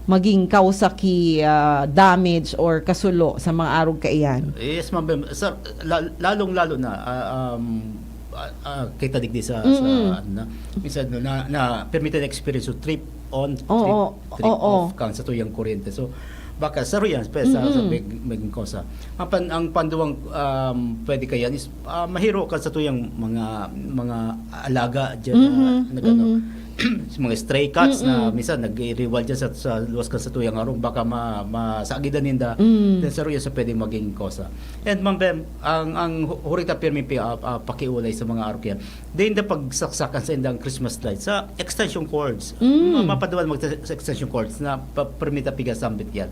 maging kausa ki ah, damage or kasulo sa mga arog kaiyan? Yes, Ma'am Bem. Sir, la- lalong-lalo na, ah, um, ah, ah, kita digdi sa, sa Mm-mm. ano na, minsan, no, na, na permitted experience, so trip on, Oo, trip, trip oo. Off kang sa tuyang kuryente. So, baka saro yan, pe, sa, sa Mm-mm. big, big cause. Ang, pan, ang panduwang um, pwede kayan is ah, mahiro ka sa tuyang mga mga alaga dyan na, Mhm, na gano. mhm. Sa mga stray cats na Mm-mm. minsan nag-rewild dyan sa, sa luwas ka sa tuyang arog, baka ma, masagidan ninda. Mm. Then saro yan sa pwedeng maging kosa. And Ma'am Bem, ang, ang hu- huri ta pirmi pi, ah, ah, pakiulay sa mga arog yan. Then the pagsaksakan sa indang Christmas light sa extension cords. Mm. Ma- mapaduan mag sa extension cords na pa, permita piga sambit yan.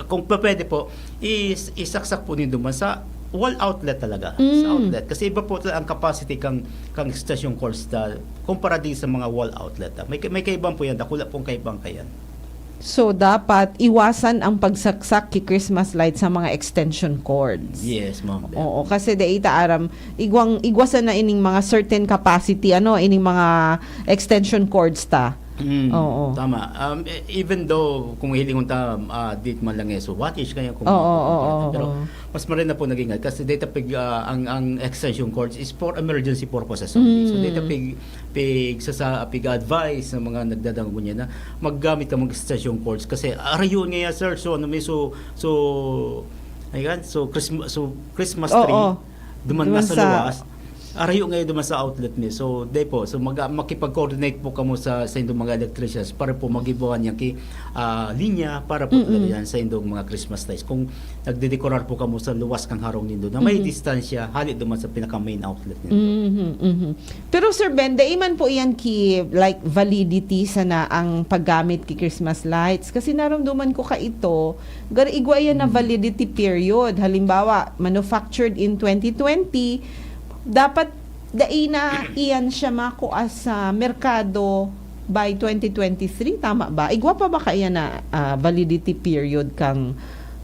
Kung pa pwede po, is, isaksak po nindo man sa wall outlet talaga. Sa Mm. outlet. Kasi iba po talaga ang capacity kang, kang extension cords na kumpara din sa mga wall outlet. Ah. May, may kaibang po yan. Dakula pong kaibang kayan. So, dapat iwasan ang pagsaksak ki Christmas light sa mga extension cords. Yes, ma'am. Oo, kasi dai ta aram, igwang, igwasan na ining mga certain capacity, ano, ining mga extension cords ta. Mm, Oo. Tama. Um, e- even though, kung hilingon ta, ah, dit man lang eh, so wattage kaya kung Oo, oo, oo, pero oo. mas maray na po naging kasi data pig, ah, ang, ang extension cords is for emergency purposes only. So Mm. data pig, pig sa, sa pig advice sa mga nagdadangog niya na maggamit ka mag extension cords kasi arayon nga yan, sir. So ano may so, so ayan, so Christmas, so Christmas Oo. tree duman Duman nasa sa luwas. arayo ngayon duman sa outlet mi. So, di po. So, mag-, makipag-coordinate po kamo sa, sa indong mga electricians para po magibuhan yan ki, ah, linya para po Mm-mm. talaga yan sa indong mga Christmas lights. Kung nagdedekorar po kamo sa luwas kang harong nindo na may Mhm. distansya, hali duman sa pinaka-main outlet nindo. Mhm, mhm. Pero, Sir Ben, dai man po iyan ki, like, validity sana ang paggamit ki Christmas lights? Kasi naramdaman ko ka ito, garo igwa iyan na Mhm. validity period. Halimbawa, manufactured in twenty twenty, dapat dai na iyan siya makua sa merkado by twenty twenty-three, tama ba? Igwa pa ba kaiyan na, ah, validity period kang,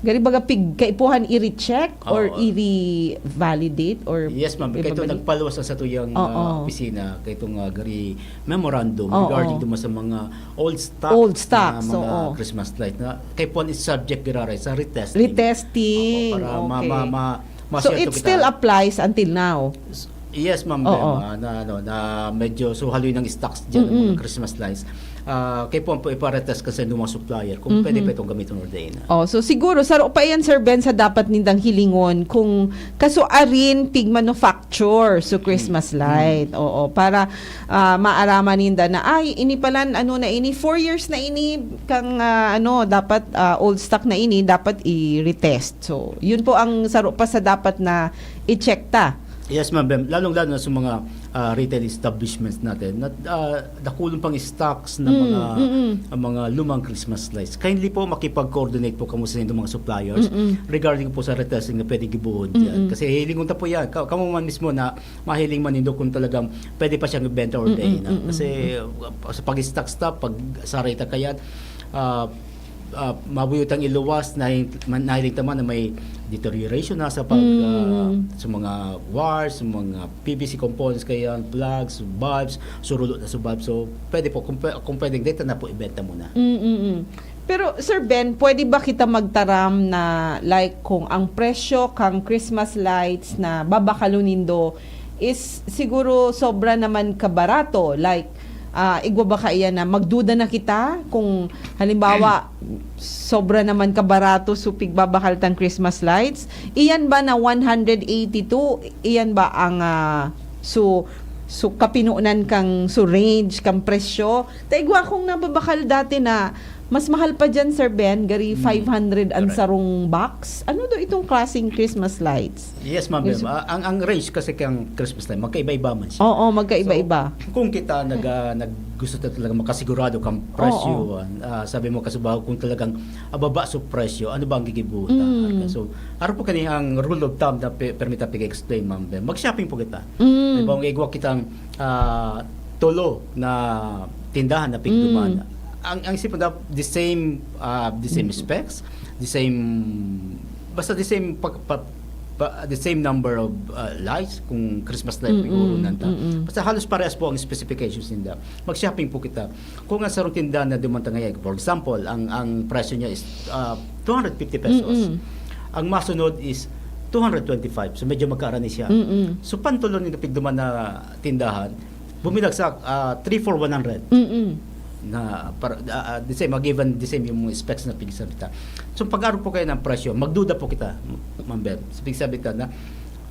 gari baga pig-, kaipuhan i-recheck or Oo. i-revalidate or Yes, ma'am. Kaya ito ibabalik? nagpaluwas ang satuyang, Oo. ah, opisina, kaya itong, ah, gari memorandum Oo. regarding duman sa mga old stock Old stocks, na mga oo. Christmas light na kaipuhan is subject giraray sa retesting. Retesting, Opo, para ma-, okay. ma-, ma-, So, masyado it kita. still applies until now? S-, yes, ma'am, Oo. Bem, ah, na, ano, na medyo so haloy ng stocks dyan ng Mm-mm. mga Christmas lights. Ah, kaipuhan po iparetest kasi ng mga supplier kung Mhm. pwede pa itong gamitin or di na. Oh, so siguro, saro pa iyan, Sir Ben, sa dapat nindang hilingon kung kasuarin pig-manufacture so Christmas Mm. light. Oo, para, ah, maaraman ninda na, "Ay, ini palan, ano na ini, four years na ini, kang, ah, ano, dapat, ah, old stock na ini, dapat i-retest." So, yun po ang saro pa sa dapat na i-check ta. Yes, ma'am, Bem. Lalong-lalo na sa mga, ah, retail establishments natin na, ah, dakulon pang stocks na Mm, mga, mm-mm. ang mga lumang Christmas lights. Kindly po, makipag-coordinate po kamo sa inyong mga suppliers Mm-mm. regarding po sa retesting na pwedeng gibuhon dyan. Mm-mm. Kasi hilingon ta po yan. Ka-, kamo man mismo na mahiling man nindo kung talagang pwede pa siyang ibenta or Mm-mm, di na. mm-mm. Kasi, uh, sa pag-stocks ta, pag saray ta kayan, ah, ah, mabuyo tang iluwas, nahi-, man-, nahiling ta man na may deterioration na sa pag, Mm. ah, sa mga wires, sa mga P V C components, kaya plugs, bulbs, surulo na sa bulbs. So, pwede po, kung pwe-, kung pwedeng, dito na po, ibenta muna. Mm, mm, mm. Pero, Sir Ben, pwede ba kita magtaram na, like, kung ang presyo kang Christmas lights na babakalon nindo is siguro sobra naman kabarato, like, ah, igwa ba kaiyan na magduda na kita kung, halimbawa, sobra naman kabarato so pigbabakal tang Christmas lights? Iyan ba na one hundred eighty-two, iyan ba ang, ah, so, so kapinonan kang, so range kang presyo? Ta igwa akong nababakal dati na mas mahal pa diyan, Sir Ben, gari Mm, five hundred ang correct. sarong box. Ano daw itong klaseng Christmas lights? Yes, ma'am, Yes. ma'am. Ah, ang, ang range kasi kang Christmas light, magkaiba-iba man siya. Oo, magkaiba-iba. So, kung kita nag-, ah, nag-, gusto ta talaga makasigurado kang presyo, Oo. ah, sabi mo, kasubago kung talagang ababa so presyo, ano ba ang gigibutan? Mm. So, araw po kani ang rule of thumb na pe-, permita pag-explain, ma'am Bem. Mag-shopping po kita. Mm. Halimbawa, igwa kitang, ah, tulo na tindahan na pigduman. Mm. Ang, ang isip mo, the same, ah, the same Mm. specs, the same, basta the same pag-, pa-, pa-, the same number of, ah, lights, kung Christmas light Mm-mm, siguro nanta. mm-mm. Basta halos parehas po ang specifications ninda. Mag-shopping po kita. Kung ang sarong tindahan na duman ta ngayon, for example, ang, ang presyo niya is, ah, two hundred fifty pesos. Mm-mm. Ang masunod is two hundred twenty-five. So, medyo magkaarani siya. Mm-mm. So, pantulon ni pigduman na tindahan, bumilagsak, ah, three for one hundred. Mm-mm. Na, para, ah, ah, the same, given the same yung specs na pigsalita. So, pag-aro po kayo ng presyo, magduda po kita, Ma'am Bem. So, pigsalita na,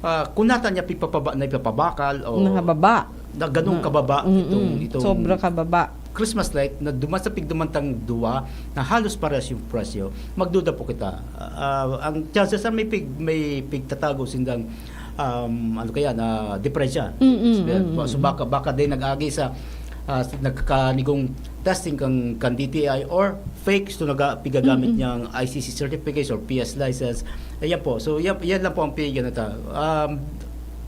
ah, kung nata niya pigpapaba-, na ipapabakal o Nababa. na ganun Na, kababa mm-mm. itong, itong Sobra kababa. Christmas light na duman sa pigduman tang duwa na halos parehas yung presyo, magduda po kita. Ah, ang chances na may pig-, may pigtatago sindang, um, ano kaya, na diferensya. Mm, So, mm, so, mm. baka, baka din nag-agi sa, ah, sa nagkakanigong testing kang, kang D T I or fake, so naga-, pigagamit Mm, mm. niyang I C C certificates or P S license. Ayan po. So, yan, yan lang po ang pigyan na ta. Um,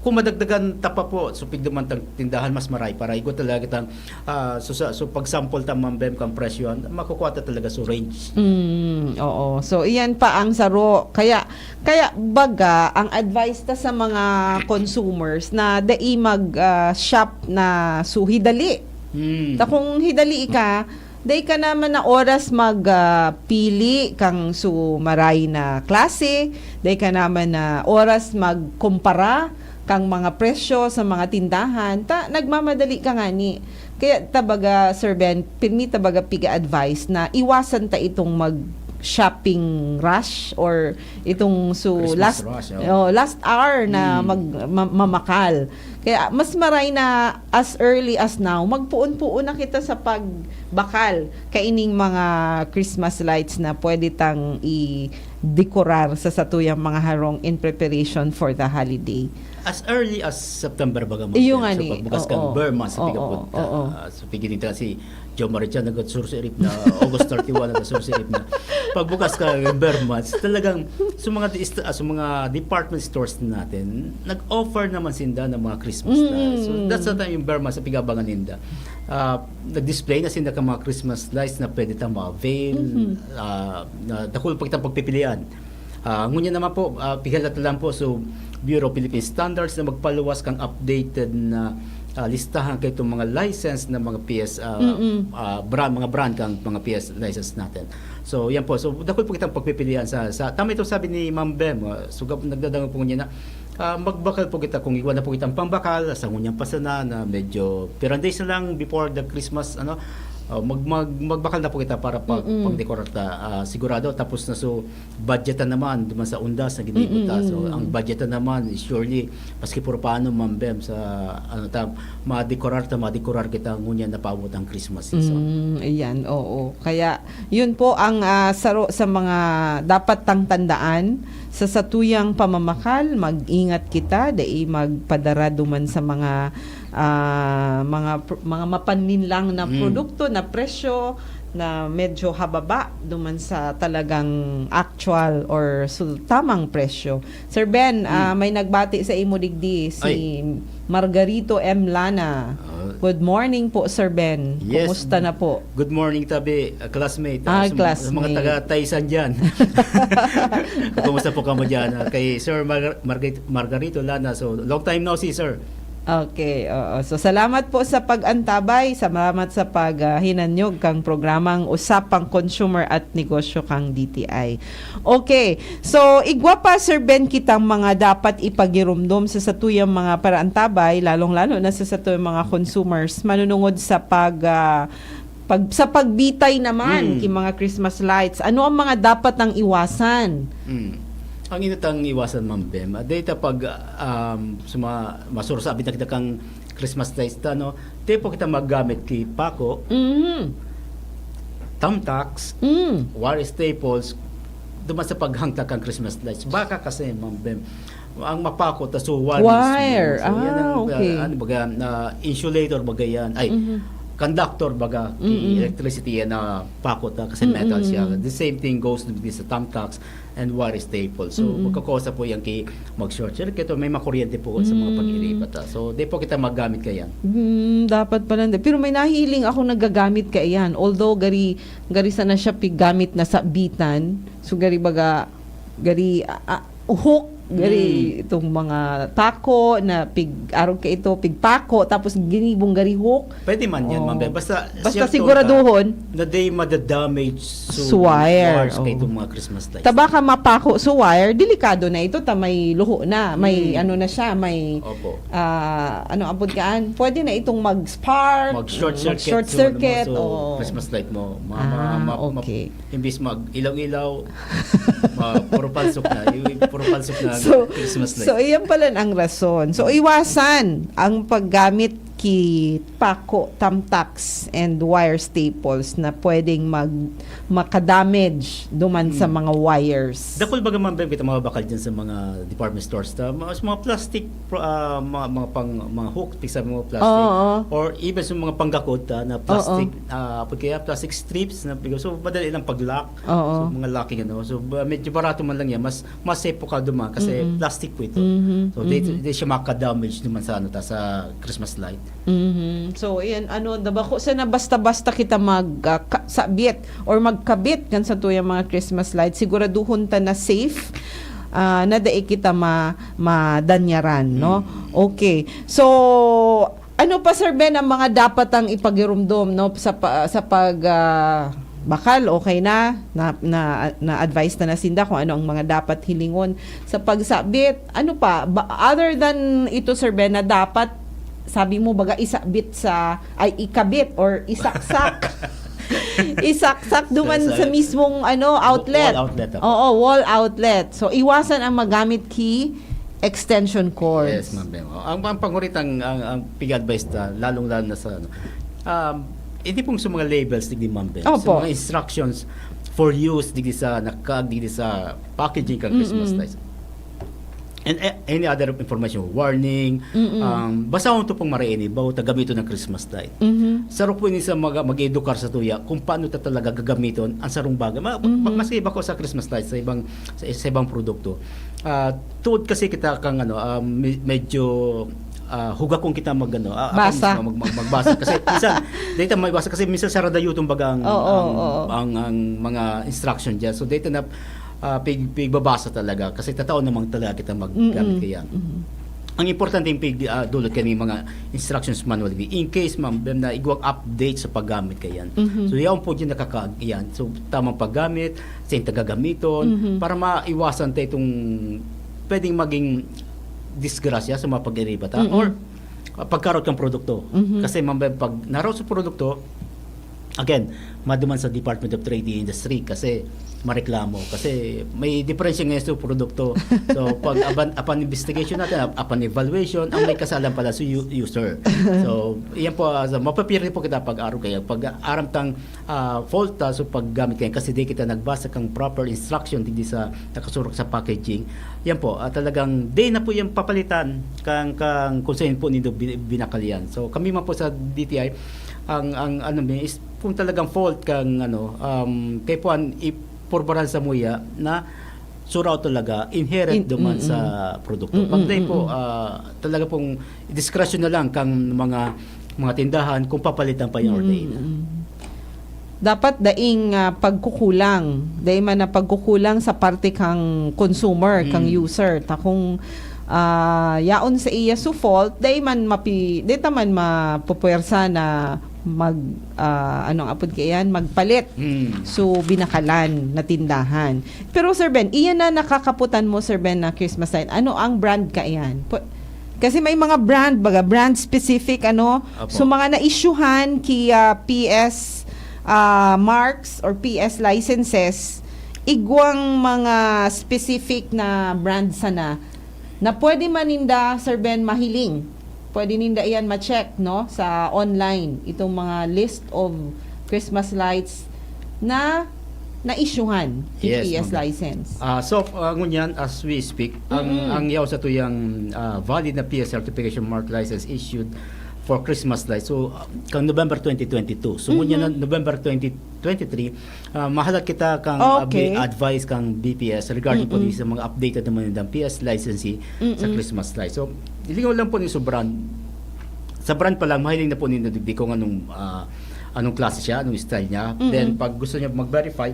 kung madagdagan ta pa po, so pigduman tang tindahan, mas maray. Para igwa talaga kitang, ah, so, sa, so pag-sample ta, Ma'am Bem, kang presyo, makukuha ta talaga so range. Mm, oo. So, iyan pa ang saro. Kaya, kaya baga, ang advice ta sa mga consumers na dai mag, ah, shop na so hidali. Hmm. Ta kung hidali ka, dai ka naman na oras mag, ah, pili kang so maray na klase, dai ka naman na oras magkumpara kang mga presyo sa mga tindahan, ta nagmamadali ka ngani. Kaya tabaga, Sir Ben, pirmi tabaga piga-advise na iwasan ta itong mag-shopping rush or itong so Christmas last, rush, oh. oh, last hour na Mm. mag-, ma-, mamakal. Kaya mas maray na as early as now, magpoon-poon na kita sa pagbakal kaining mga Christmas lights na pwede tang i-dekorar sa satuyang mga harong in preparation for the holiday. As early as September baga, ma'am. Iyo Yan. nga So, ni. pagbukas kang Oo. Burma sa Oo, pigabot, oo. Ah, so, pigilin ta si Joe Maricha, nag-sursurip na, August thirty-one, nag-sursurip na. Pagbukas ka Burma, talagang, sa mga, dis- ah, sa mga department stores natin, nag-offer naman sinda ng mga Christmas Mm. lights. So, that's the time yung Burma sa pigabangan ninda. Ah, nag-display na sinda ka mga Christmas lights na pwede tang ma-avail, Mhm. ah, na dakul pa kitang pagpipilian. Ah, ngunyan naman po, ah, pigalat na lang po, so Bureau of Philippine Standards na magpaluwas kang updated na, ah, listahan kay itong mga license na mga P S, ah, Mm-mm. ah, brand, mga brand kang mga P S license natin. So, yan po. So, dakul po kitang pagpipilian sa, sa tama itong sabi ni Ma'am Bem, ah, so, gab- nagdadangog po niya na, ah, magbakal po kita kung igwa na po kitang pangbakal, sa ngunyan pa sana na medyo pirang days na lang before the Christmas, ano, ah, mag, mag, magbakal na po kita para pag, Mm-mm. pagdekorar ta, ah, sigurado. Tapos na, so, budgetan naman duman sa undas na ginibo ta. So, Mm-mm. Ang budgetan naman is surely, maski puro paano, Ma'am Bem, sa, ano ta, madekorar ta, madekorar kita ngunyan na paabot ang Christmas season. Mm, ayan, oo. Kaya, yun po ang, ah, saro sa mga dapat tang tandaan sa satuyang pamamakal, mag-ingat kita, dai magpadara duman sa mga, ah, mga pr- mga mapanlinlang na Mm. produkto, na presyo, na medyo hababa duman sa talagang actual or sul- tamang presyo. Sir Ben, Mm. ah, may nagbati sa imo digdi, si Ay. Margarito M Lana. Ah. Good morning po, Sir Ben. Yes. Kumusta na po? Good morning, tabi, uh, classmate. Ah, sa, sa mga classmate. taga Taysan dyan. Kumusta po kamo dyan? Ah, kay Sir Mar- Margar- Margarito Lana. So, long time no see, sir. Okay, oo. So, salamat po sa pag-antabay. Salamat sa pag, ah, hinanyog kang programang Usapang Consumer at Negosyo kang D T I. Okay. So, igwa pa, Sir Ben, kitang mga dapat ipagirumdom sa satuyang mga paraantabay, lalong-lalo na sa satuyang mga consumers, manunungod sa pag, ah, pag, sa pagbitay naman Hmm. ki mga Christmas lights. Ano ang mga dapat nang iwasan? Mm. Ang inutang iwasan, Ma'am Bem, ah, data pag, um, sa mga masurusabit na kita kang Christmas lights ta, no? Di po kita maggamit ki pako, Mhm. thumbtacks, Mm. wire staples, duman sa paghangtag kang Christmas lights. Baka kasi, Ma'am Bem, ang mapako ta, so wire, Wire. mismo. So, yan ang, Ah, okay. uh, ano baga, na insulator baga yan. Ay, Mhm. conductor baga, Mm-mm. ki electricity yan na pako ta kasi metal siya. Mm-mm. The same thing goes with this thumbtacks and wire staples. So, Mm-mm. magkakosa po yan ki mag-short circuit o may makuryente po sa mga Mm. pag-iriba ta. So, di po kita maggamit kayan. Hmm, dapat pala. Hindi. Pero may nahiling ako nagagamit ka iyan. Although gari gari sana siya pigamit na sa bitan. So gari baga gari ah, ah, hook, gari Hmm. itong mga pako na pig arog ka ito, pigpako, tapos ginibong gari hook. Pwede man yan, Oo. Ma'am Bem. Basta, Basta sure siguraduhon. Na day madadamage Sa wire, wires kay oo. Itong mga Christmas lights. Tabaka mapako sa wire, delikado na ito, ta may luho na, may Hmm. ano na siya, may Opo. ah, ano abot kaan? Pwede na itong mag-spark, Mag-short mm, circuit. mag-short So, circuit, ano, so, oo. Christmas light mo. Ma, Ah, ma, ma, ma, okay. Imbis mag-ilaw-ilaw, ma, puro palsok na. Yung puro palsok na So, Christmas light. so iyan pala ang rason. So iwasan ang paggamit ki pako, thumbtacks, and wire staples na pwedeng mag makadamage duman sa Hmm. mga wires. Dakul baga, Ma'am Bem, kita mga bakal dyan sa mga department stores. Ta, mga, sa mga plastic, pro- ah, mga, mga pang, mga hook, pig sabi mo, plastic. Oo. Or even sa mga panggakot, ah, na plastic, ah, pag kaya plastic strips na, so madali lang pag-lock. Oo. So, mga locking, ano. So, ba- medyo barato man lang yan, mas, mas safe po ka duman kasi Mm-mm. plastic po ito. Mhm, So, di, mhm. di siya makadamage naman sa, ano, ta, sa Christmas light. Mhm. So, ayan, ano, nabako sana basta-basta kita mag, ah, ka- sabit or magkabit kan satuyang mga Christmas light. Siguraduhon ta na safe, ah, na dai kita ma, madanyaran, no? Mm. Okay. So, ano pa, Sir Ben, ang mga dapat ang ipagirumdom, no, sa pa, sa pag, ah, bakal, okay na, na, na, na-advise na na sinda kung ano ang mga dapat hilingon sa pagsabit. Ano pa? Ba, other than ito, Sir Ben, na dapat, sabi mo, baga isabit sa, ay, ikabit or isaksak. Isaksak duman Sa, sa, sa mismong ano, outlet. Wall outlet, ah. Oo, wall outlet. So, iwasan ang magamit ki extension cords. Yes, Ma'am Bem. Oh, ang, ang panguritang, ang, ang pig-advise ta, lalong-lalo na sa, ano, um, hindi pong sa mga labels, digdi, Ma'am Bem. Opo. Sa mga instructions for use, digdi sa nakaag, digdi sa packaging kan Christmas lights. And a- any other information, warning, um, basta kung ito pong maraini, bago ta gamiton ng Christmas light. Sarong po ini sa mag- mag-edukar sa tuya kung paano ta talaga gagamiton ang sarong bagay. Ma- ma- Maski iba ko sa Christmas light, sa ibang sa, sa ibang produkto. Ah, tuod kasi kita kang ano, ah, me- medyo ah, hugakon kita mag ano, ah, ako Basa. Mismo mag, mag, magbasa kasi minsan dito may basa kasi minsan sarada yung baga ang, Oo, ang, oo. ang, ang mga instruction diyan. So dito na ah, pig, pigbabasa talaga kasi tatao namang talaga kita maggamit kaya. Ang importante yung pig ah, dulot kani mga instructions manual. In case, ma'am, na igwang update sa paggamit kayan. So yan po yung nakaka yan. So tamang paggamit, sa yung tagagamiton, para maiwasan tayo itong pwedeng maging disgrasya sa mga pag-iriba ta or ah, pagkarot ng produkto. Kasi ma'am, pag narot sa produkto, again, maduman sa Department of Trade and Industry kasi mareklamo kasi may diferensya ngayon sa produkto. So pag apan, upon investigation natin, up- upon evaluation, ang may kasalan pala si u- user. So iyan po, uh, mapapiri po kita pag araw kaya pag aram tang ah, fault ta so paggamit kaya kasi di kita nagbasa kang proper instruction digdi sa nakasurok sa packaging. Yan po, ah, talagang di na po yung papalitan kang kang kung saan po nindo bin- binakal yan. So kami man po sa D T I, ang ang ano mi is kung talagang fault kang ano um kay puan ipurbaran sa muya na suraw talaga inherent In- duman mm, sa produkto. Pag dahil po ah, talaga pong discretion na lang kang mga mga tindahan kung papalitan pa yung order. Dapat daing ah, pagkukulang, dai man na pagkukulang sa parte kang consumer, kang user. Ta kung ah, yaon sa iya so fault, dai man mapi, dai ta man mapupuwersa na mag ah, anong apod kaiyan, magpalit. Mm. So binakalan na tindahan. Pero Sir Ben, iyan na nakakaputan mo, Sir Ben, na Christmas light. Ano ang brand kaiyan? Pu- kasi may mga brand, baga brand specific, ano. Apo. So mga na-issuehan ki ah, P S ah, marks or P S licenses, igwang mga specific na brand sana na pwede man ninda, Sir Ben, mahiling. Pwede ninda iyan ma-check, no, sa online, itong mga list of Christmas lights na na-issuehan ki Yes, P S ma'am. License. Ah, so, ah, ngunyan, as we speak, ang ang yaw sa tuyang ah, valid na P S certification mark license issued for Christmas lights. So, ah, kang November twenty twenty-two. So, ngunyan na November twenty twenty-three, ah, mahalat kita kang Okay. abi- advice kang B P S regarding po sa mga updated naman ng P S licensee sa Christmas lights. So, ilingaw lang po ni sa brand. Sa brand pa lang, mahiling na po ninyo digdi kung anong ah, anong klase siya, anong style niya. Then, pag gusto niya mag-verify,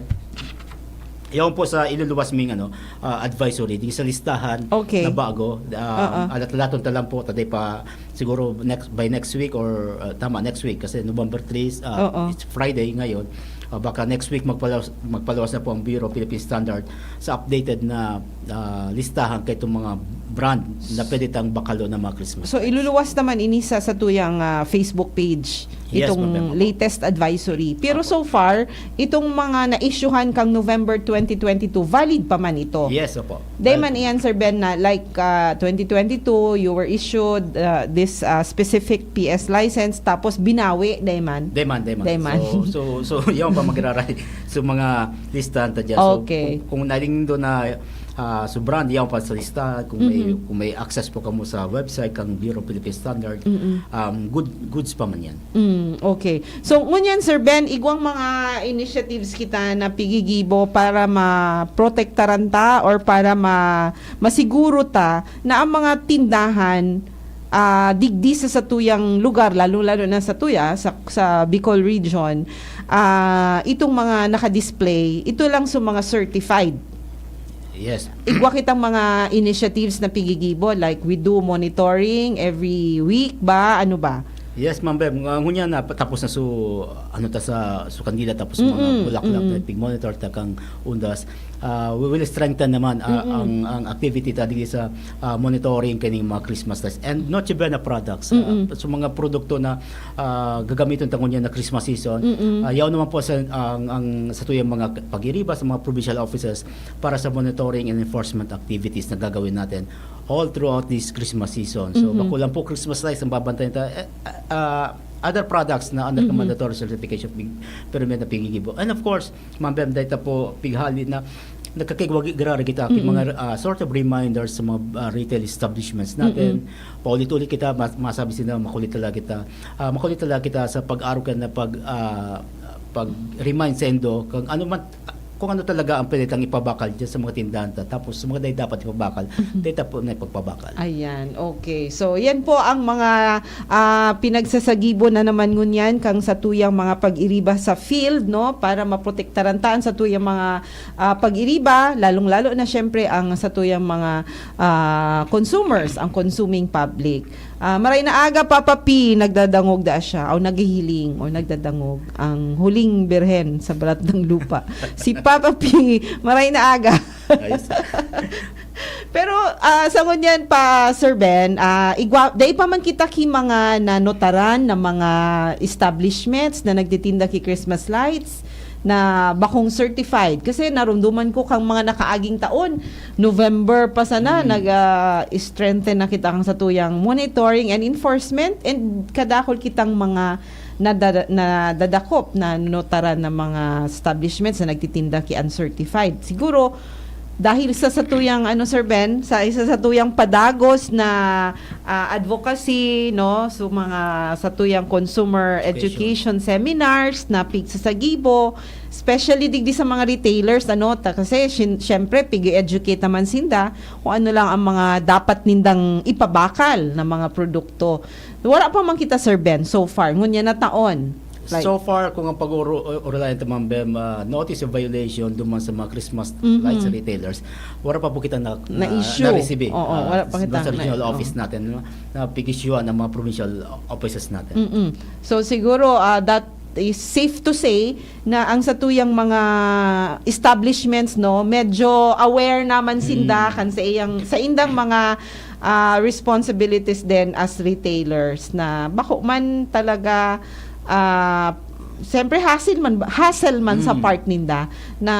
yaon po sa iluluwas ming ano, ah, advisory, di sa listahan Okay. na bago. Ah, alat-alaton ta lang po, taday pa siguro next by next week or ah, tama, next week kasi November three, ah, Oo. it's Friday ngayon. Ah, baka next week magpaluwas, magpaluwas na po ang Bureau of Philippine Standard sa updated na ah, listahan kay itong mga brand na pwede tang bakalo ng mga Christmas So lights. Iluluwas naman ini sa satuyang ah, Facebook page Yes, itong ma'am. latest advisory. Pero so far, itong mga na-issuehan kang November twenty twenty-two, valid pa man ito. Yes, opo. Dahil Well, man iyan, Sir Ben, na like ah, twenty twenty-two, you were issued ah, this ah, specific P S license, tapos binawi, dahil man. Demand, demand. Demand. So, so, so yaon pa magraray sa mga listahan ta dyan. So, Okay. kung, kung naling doon na ah, sobrang, yaon pa sa listahan, kung may kung may access po kamo sa website kang Bureau of Philippine Standard, um, good goods pa man yan. Mm, okay. So, ngunyan, Sir Ben, igwang mga initiatives kita na pigigibo para maprotektaran ta or para ma masiguro ta na ang mga tindahan ah, digdi sa satuyang lugar, lalo-lalo na sa tuya, sa, sa Bicol region, ah, itong mga nakadisplay, ito lang sa mga certified. Yes. Igwa kitang mga initiatives na pigigibo, like we do monitoring every week ba? Ano ba? Yes, Ma'am Beb. Ng- Ngunyan na tapos na su ano ta sa su kandila tapos sa mga Mm-mm, bulaklak na mm-mm. pig-monitor ta kang undas. ah, we will strengthen naman, ah, ang, ang activity ta digdi sa, ah, monitoring kaning mga Christmas lights and Noche Buena products. Ah, so mga produkto na, ah, gagamiton ta ngunyan na Christmas season, ah, yaon naman po sa, ang, ang satuyang mga pag-iriba sa mga provincial offices para sa monitoring and enforcement activities na gagawin natin all throughout this Christmas season. So, bako lang po Christmas lights ang babantayan ta, eh, ah, other products na under the mandatory certification pig-, permit na pigigibo. And of course, Ma'am Bem, dahil ta po pighali na nagkakigwagi grabe kita, ki mga, ah, sort of reminders sa mga, ah, retail establishments natin. Paulit-ulit kita, mas-, masabi sila, makulit talaga kita. Ah, makulit talaga kita sa pag-arog na pag, ah, pag-remind saindo kung ano man, kung ano talaga ang pwede tang ipabakal dyan sa mga tindahan ta. Tapos, sa mga dahil dapat ipabakal, dahil ta po na ipagpabakal. Ayan, okay. So, yan po ang mga, ah, pinagsasagibo na naman ngunyan kang satuyang mga pag-iriba sa field, no? Para maprotektaran ta an satuyang mga, ah, pag-iriba, lalong-lalo na siyempre ang satuyang mga, ah, consumers, ang consuming public. Ah, maray na aga, Papa P, nagdadangog da siya, o naghihiling, o nagdadangog, ang huling birhen sa balat ng lupa. Si Papa P, maray na aga. Ayos. Pero, ah, sa ngunyan pa, Sir Ben, ah, igwa, dai pa man kita ki mga nanotaran na mga establishments na nagtitinda ki Christmas lights na bakong certified. Kasi narumduman ko kang mga nakaaging taon, November pa sana, nag, ah, strengthen na kita kang satuyang monitoring and enforcement, and kadakol kitang mga nadada-, nadadakop na notaran na mga establishments na nagtitinda ki uncertified. Siguro, dahil sa satuyang, ano, Sir Ben, sa isa satuyang padagos na, ah, advocacy, no, so mga satuyang consumer education seminars na pigsasagibo, especially digdi sa mga retailers, ano, ta-, kasi syin-, syempre, pig-educate naman sinda kung ano lang ang mga dapat nindang ipabakal na mga produkto. Wala pa man kita, Sir Ben, so far, ngunyan na taon. Like, so far, kung ang pag-uro-, urulayan ta, Ma'am Bem, ah, notice of violation duman sa mga Christmas lights retailers, wala pa po kita na, na, Na-issue. Na-receive, Oo, ah, wala pa kita sa regional office natin, no? Na pig-issuehan ng mga provincial offices natin. Mm-mm. So, siguro, ah, that is safe to say na ang satuyang mga establishments, no, medyo aware naman sinda kan sa iyang, sa indang mga, ah, responsibilities din as retailers na bako man talaga, ah, siyempre hassle man, hassle man sa part ninda na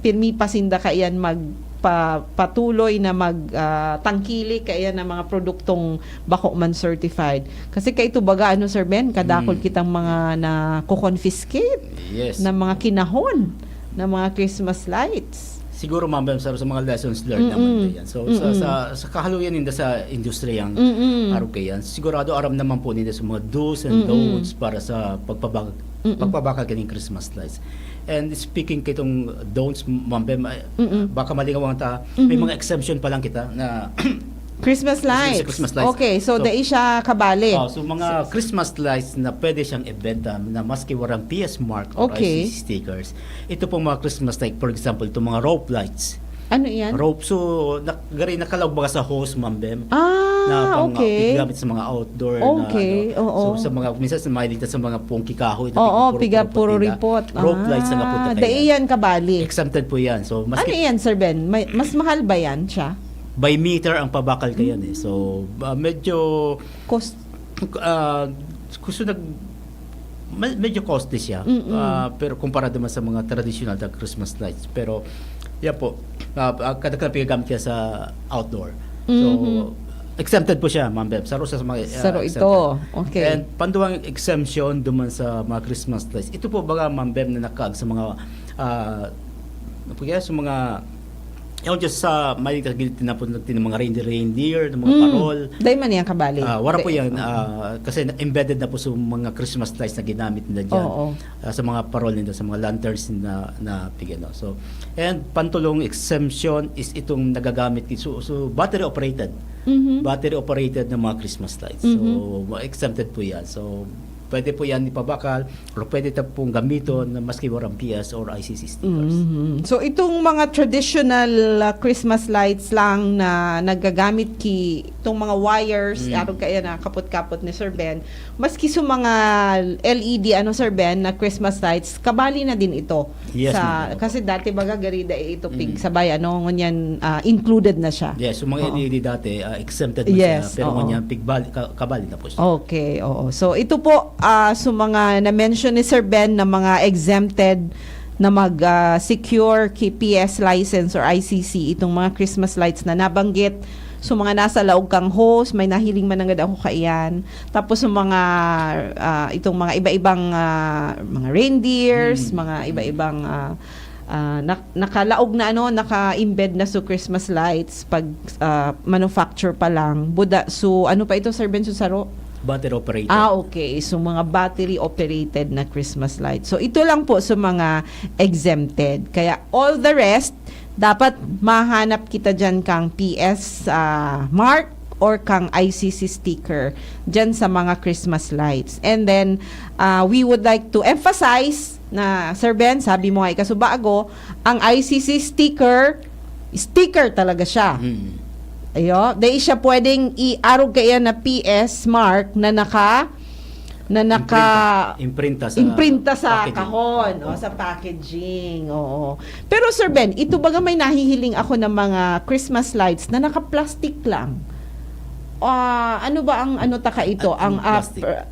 pirmi pa sinda kaiyan magpa-, patuloy na mag, ah, tangkilik kaiyan ng mga produktong bako man certified. Kasi kaito baga, ano, Sir Ben, kadakol kitang mga nako-confiscate Yes. na mga kinahon na mga Christmas lights. Siguro, Ma'am Bem, sa, sa mga lessons learned naman na yan. So, sa, sa, sa kahaluyan ninda sa industriyang Mm-mm. arog kaiyan, sigurado aram naman po ninda sa mga do's and Mm-mm. don'ts para sa pagpabag-, Mm-mm. pagpabakal kaning Christmas lights. And speaking kitong don'ts, Ma'am Bem, ay, Mm-mm. baka malingawan ta, may Mm-hmm. mga exemption pa lang kita na Christmas Christmas, lights. Christmas lights. Okay, so So, dai siya kabali. Oh, so mga Christmas lights na pwede siyang ibenta na maski walang P S mark or Okay. I C C stickers. Ito pong mga Christmas light, for example, itong mga rope lights. Ano iyan? Rope, so, nak-, gari nakalaog baga sa hose, Ma'am Bem. Ah, Na pang, okay. uh, gamit sa mga outdoor na, Okay, ano. oo. So, sa mga, minsan sa mahilig sa mga pungki kahoy, Oo, puro-puro piga puro patinda. Ripot. Rope lights ang Ah, napunta dai kaya. Yan kabali. Exempted po yan. So, maski Ano yan, Sir Ben? May, mas mahal ba yan siya? By meter ang pabakal kayan eh. So, ah, medyo Cost. ah, gusto nag-, me-, medyo costly siya. Mm-mm. Ah, pero kumpara naman sa mga traditional na Christmas lights. Pero, yan po, ah, ah, kada ka pinagamit kaya sa outdoor. So, Mhm. exempted po siya, Ma'am Beb. Saro sa mga, ah, Saro exempted. Ito. Okay. And panduang exemption duman sa mga Christmas lights. Ito po baga, Ma'am Beb, na nakaag sa mga, ah, ano po kaya, sa mga Yung just sa may tinapon natin ng mga reindeer, reindeer, ng mga Hmm. parol. Dai man yan kabali. Ah, wala po Dai. yan, Oo. ah, kasi na-, embedded na po sa mga Christmas lights na ginamit nila dyan. Oo. Ah, sa mga parol nila, sa mga lanterns na, na pigyan, no? So, and pantulong exemption is itong nagagamit, so, so battery operated. Mhm. Battery operated ng mga Christmas lights. So, Mhm. exempted po yan. So, Pwede po yan ipabakal or pwede ta pong gamiton na maski walang P S or I C C stickers. Mhm. So itong mga traditional uh, Christmas lights lang na nagagamit ki itong mga wires, Mm. arog kaya na kapot-kapot ni Sir Ben, maski sa mga L E D ano Sir Ben na Christmas lights, kabali na din ito. Yes, Sa, ma'am. Kasi dati baga garida eh, ito pig Mm. sabay ano, ngunyan ah, included na siya. Yes, yung mga Oo. L E D dati, ah, exempted na Yes, siya. Pero oo. ngunyan, pigbali, ka- kabali na po siya. Okay, oo. So ito po ah sa mga na-mention ni Sir Ben na mga exempted na mag ah, secure ki P S license or I C C itong mga Christmas lights na nabanggit. So mga nasa laog kang hose, may nahiling mananggad ako kaiyan. Tapos yung mga ah, itong mga iba-ibang ah, mga reindeers, Mm. mga iba-ibang ah, ah, nak- nakalaog na ano, naka-embed na so Christmas lights pag ah, manufacture pa lang. Buda, so ano pa ito, Sir Ben, so saro? Battery operated. Ah, okay. So mga battery operated na Christmas lights. So ito lang po sa mga exempted. Kaya all the rest, dapat mahanap kita dyan kang P S ah, mark or kang I C C sticker dyan sa mga Christmas lights. And then, ah, we would like to emphasize na, Sir Ben, sabi mo nga ikasubago, ang I C C sticker, sticker talaga siya. Mm. Ayo, dahil siya pwedeng iarog kaya na P S mark na naka na naka Imprinta. Imprinta sa imprinta sa packaging. kahon o sa packaging. Oo. Pero Sir Ben, ito baga may nahihiling ako ng mga Christmas lights na naka-plastic lang. Ah, ano ba ang ano taka ito? Ah, Ang plastic. upper-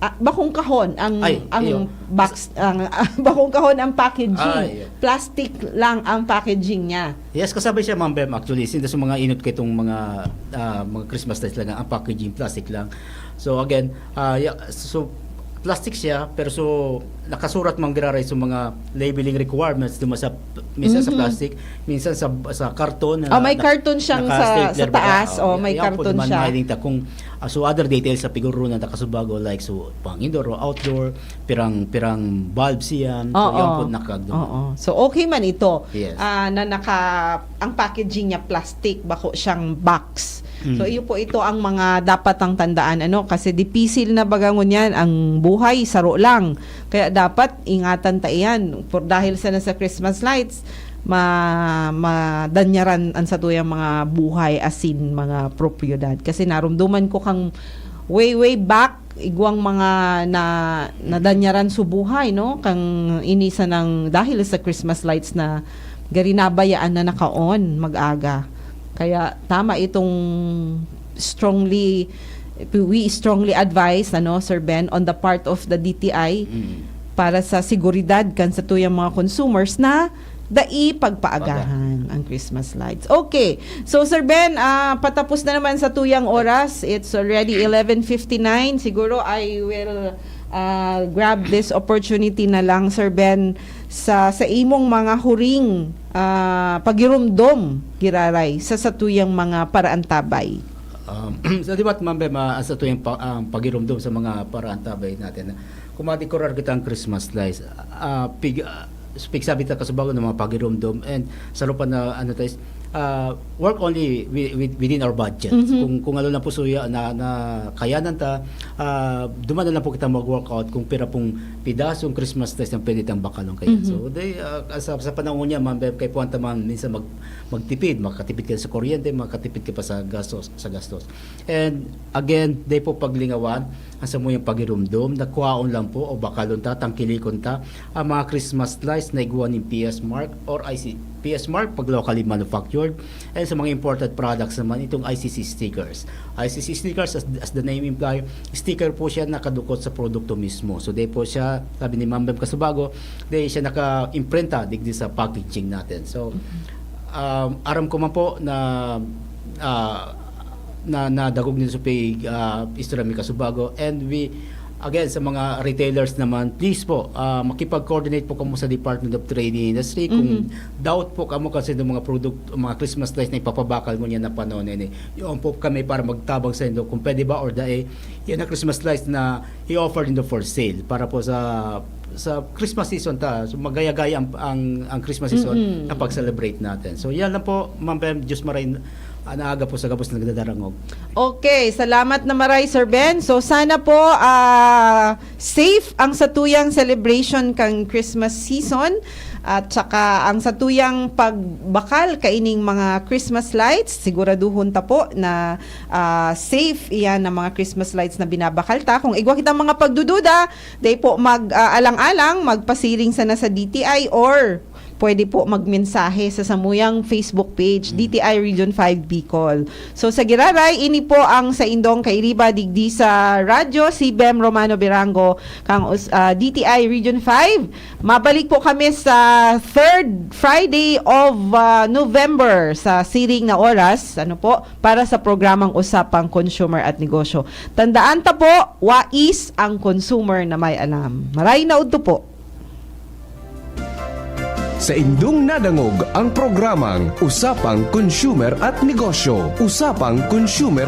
ah, bakong kahon ang Ay, ang iyo. box ang bakong kahon ang packaging. Ah, iyo. Plastic lang ang packaging niya. Yes, kasabay siya, Ma'am Bem, actually. Since sa mga inot ko itong mga ah, mga Christmas lights lang, ang packaging plastic lang. So again, ah, yeah, so plastic siya, pero so nakasurat man giraray sa mga labeling requirements duman sa minsan sa Mhm. plastic, minsan sa sa karton na Ah, may na- karton siyang sa, sa naka-stapler baga. taas. Oh, may Yan po karton naman, siya. mahiling ta kung ah, so other details sa piguro na nakasubago, like so pang indoor o outdoor, pirang pirang bulbs yan. So Oo. yan po nakagduma. Oo. So okay man ito. Yes. Ah, na naka ang packaging niya plastic, bako siyang box. Mm. So iyo po ito ang mga dapat ang tandaan ano kasi dipisil na baga ngunyan ang buhay saro lang. Kaya dapat ingatan ta iyan por dahil sana sa Christmas lights ma madanyaran ang satuyang mga buhay asin mga propiedad kasi narumduman ko kang way way back igwang mga na nadanyaran su buhay no kang ini sanang dahil sa Christmas lights na gari nabayaan na naka-on mag-aga. Kaya tama itong strongly we strongly advise ano Sir Ben on the part of the D T I Mm. para sa seguridad kan satuyang mga consumers na dai pagpaagahan ang Christmas lights. Okay. So Sir Ben, ah, patapos na naman satuyang oras. It's already eleven fifty-nine. Siguro I will ah, grab this opportunity na lang Sir Ben sa sa imong mga huring ah, pagirumdom giraray sa satuyang mga paraantabay. Um, sa liwat, Ma'am Bem, ah, sa tuyang pa, ang pagirumdom sa mga paraantabay natin. Kung madekorar kita ang Christmas lights, ah, pig, ah, pigsabi ta kasubago ng mga pagirumdom and sa lupa na ano tayo, ah, work only wi- wi- within our budget. Mhm. Kung kung ano lang po suya na, na kayanan ta, ah, duman na lang po kita mag-workout kung pira pong pidasong Christmas lights ang pwede tang bakalon kaya. Mhm. So, they, ah, sa, sa panahon niya, Ma'am Bem, kay puwan ta man minsan mag, magtipid, makatipid ka sa kuryente, makatipid ka pa sa gastos, sa gastos. And again, day po paglingawan, ang samuyang pagirumdom, na kwaon lang po o bakalon ta, tangkilikon ta, ang mga Christmas lights na igwa nin P S mark or I C, P S mark pag locally manufactured, and sa mga imported products naman, itong I C C stickers. I C C stickers, as, as the name imply, sticker po siya nakadukot sa produkto mismo. So, day po siya, sabi ni Ma'am Bem Kasubago, day siya naka-imprenta digdi sa packaging natin. So, um, aram ko man po na ah, na nadagog nito sa pag ah, istorya mi kasubago, and we again sa mga retailers naman, please po, ah, makipag-coordinate po kamo sa Department of Trade and Industry kung Mhm. doubt po kamo kasi ng mga product, mga Christmas lights na ipapabakal mo niya na panahon na ini. Yun po kami para magtabang sa indo kung pwede ba or dai yan ang Christmas lights na i-offer nindo for sale para po sa sa Christmas season ta. So magaya-gaya ang, ang, ang Christmas season Mm-mm. na pag-celebrate natin. So yan lang po, Ma'am Bem, Diyos maray An aga po sa gabos na nagdadarangog. Okay, salamat na maray, Sir Ben. So sana po ah, safe ang satuyang celebration kang Christmas season at saka ang satuyang pagbakal kaining mga Christmas lights. Siguraduhon ta po na ah, safe iyan ang mga Christmas lights na binabakal ta. Kung igwa kitang mga pagdududa, day po mag-alang-alang, magpasiring sana sa D T I or pwede po magmensahe sa samuyang Facebook page, D T I Region five Bicol. So sa giraray, ini po ang saindong kairiba digdi sa radyo, si Bem Romano Berango, kang us- ah, D T I Region five. Mabalik po kami sa third Friday of ah, November sa siring na oras, ano po, para sa programang Usapang Consumer at Negosyo. Tandaan ta po, wais ang consumer na may alam. Maray na udto po. Saindong nadangog ang programang Usapang Consumer at Negosyo. Usapang Consumer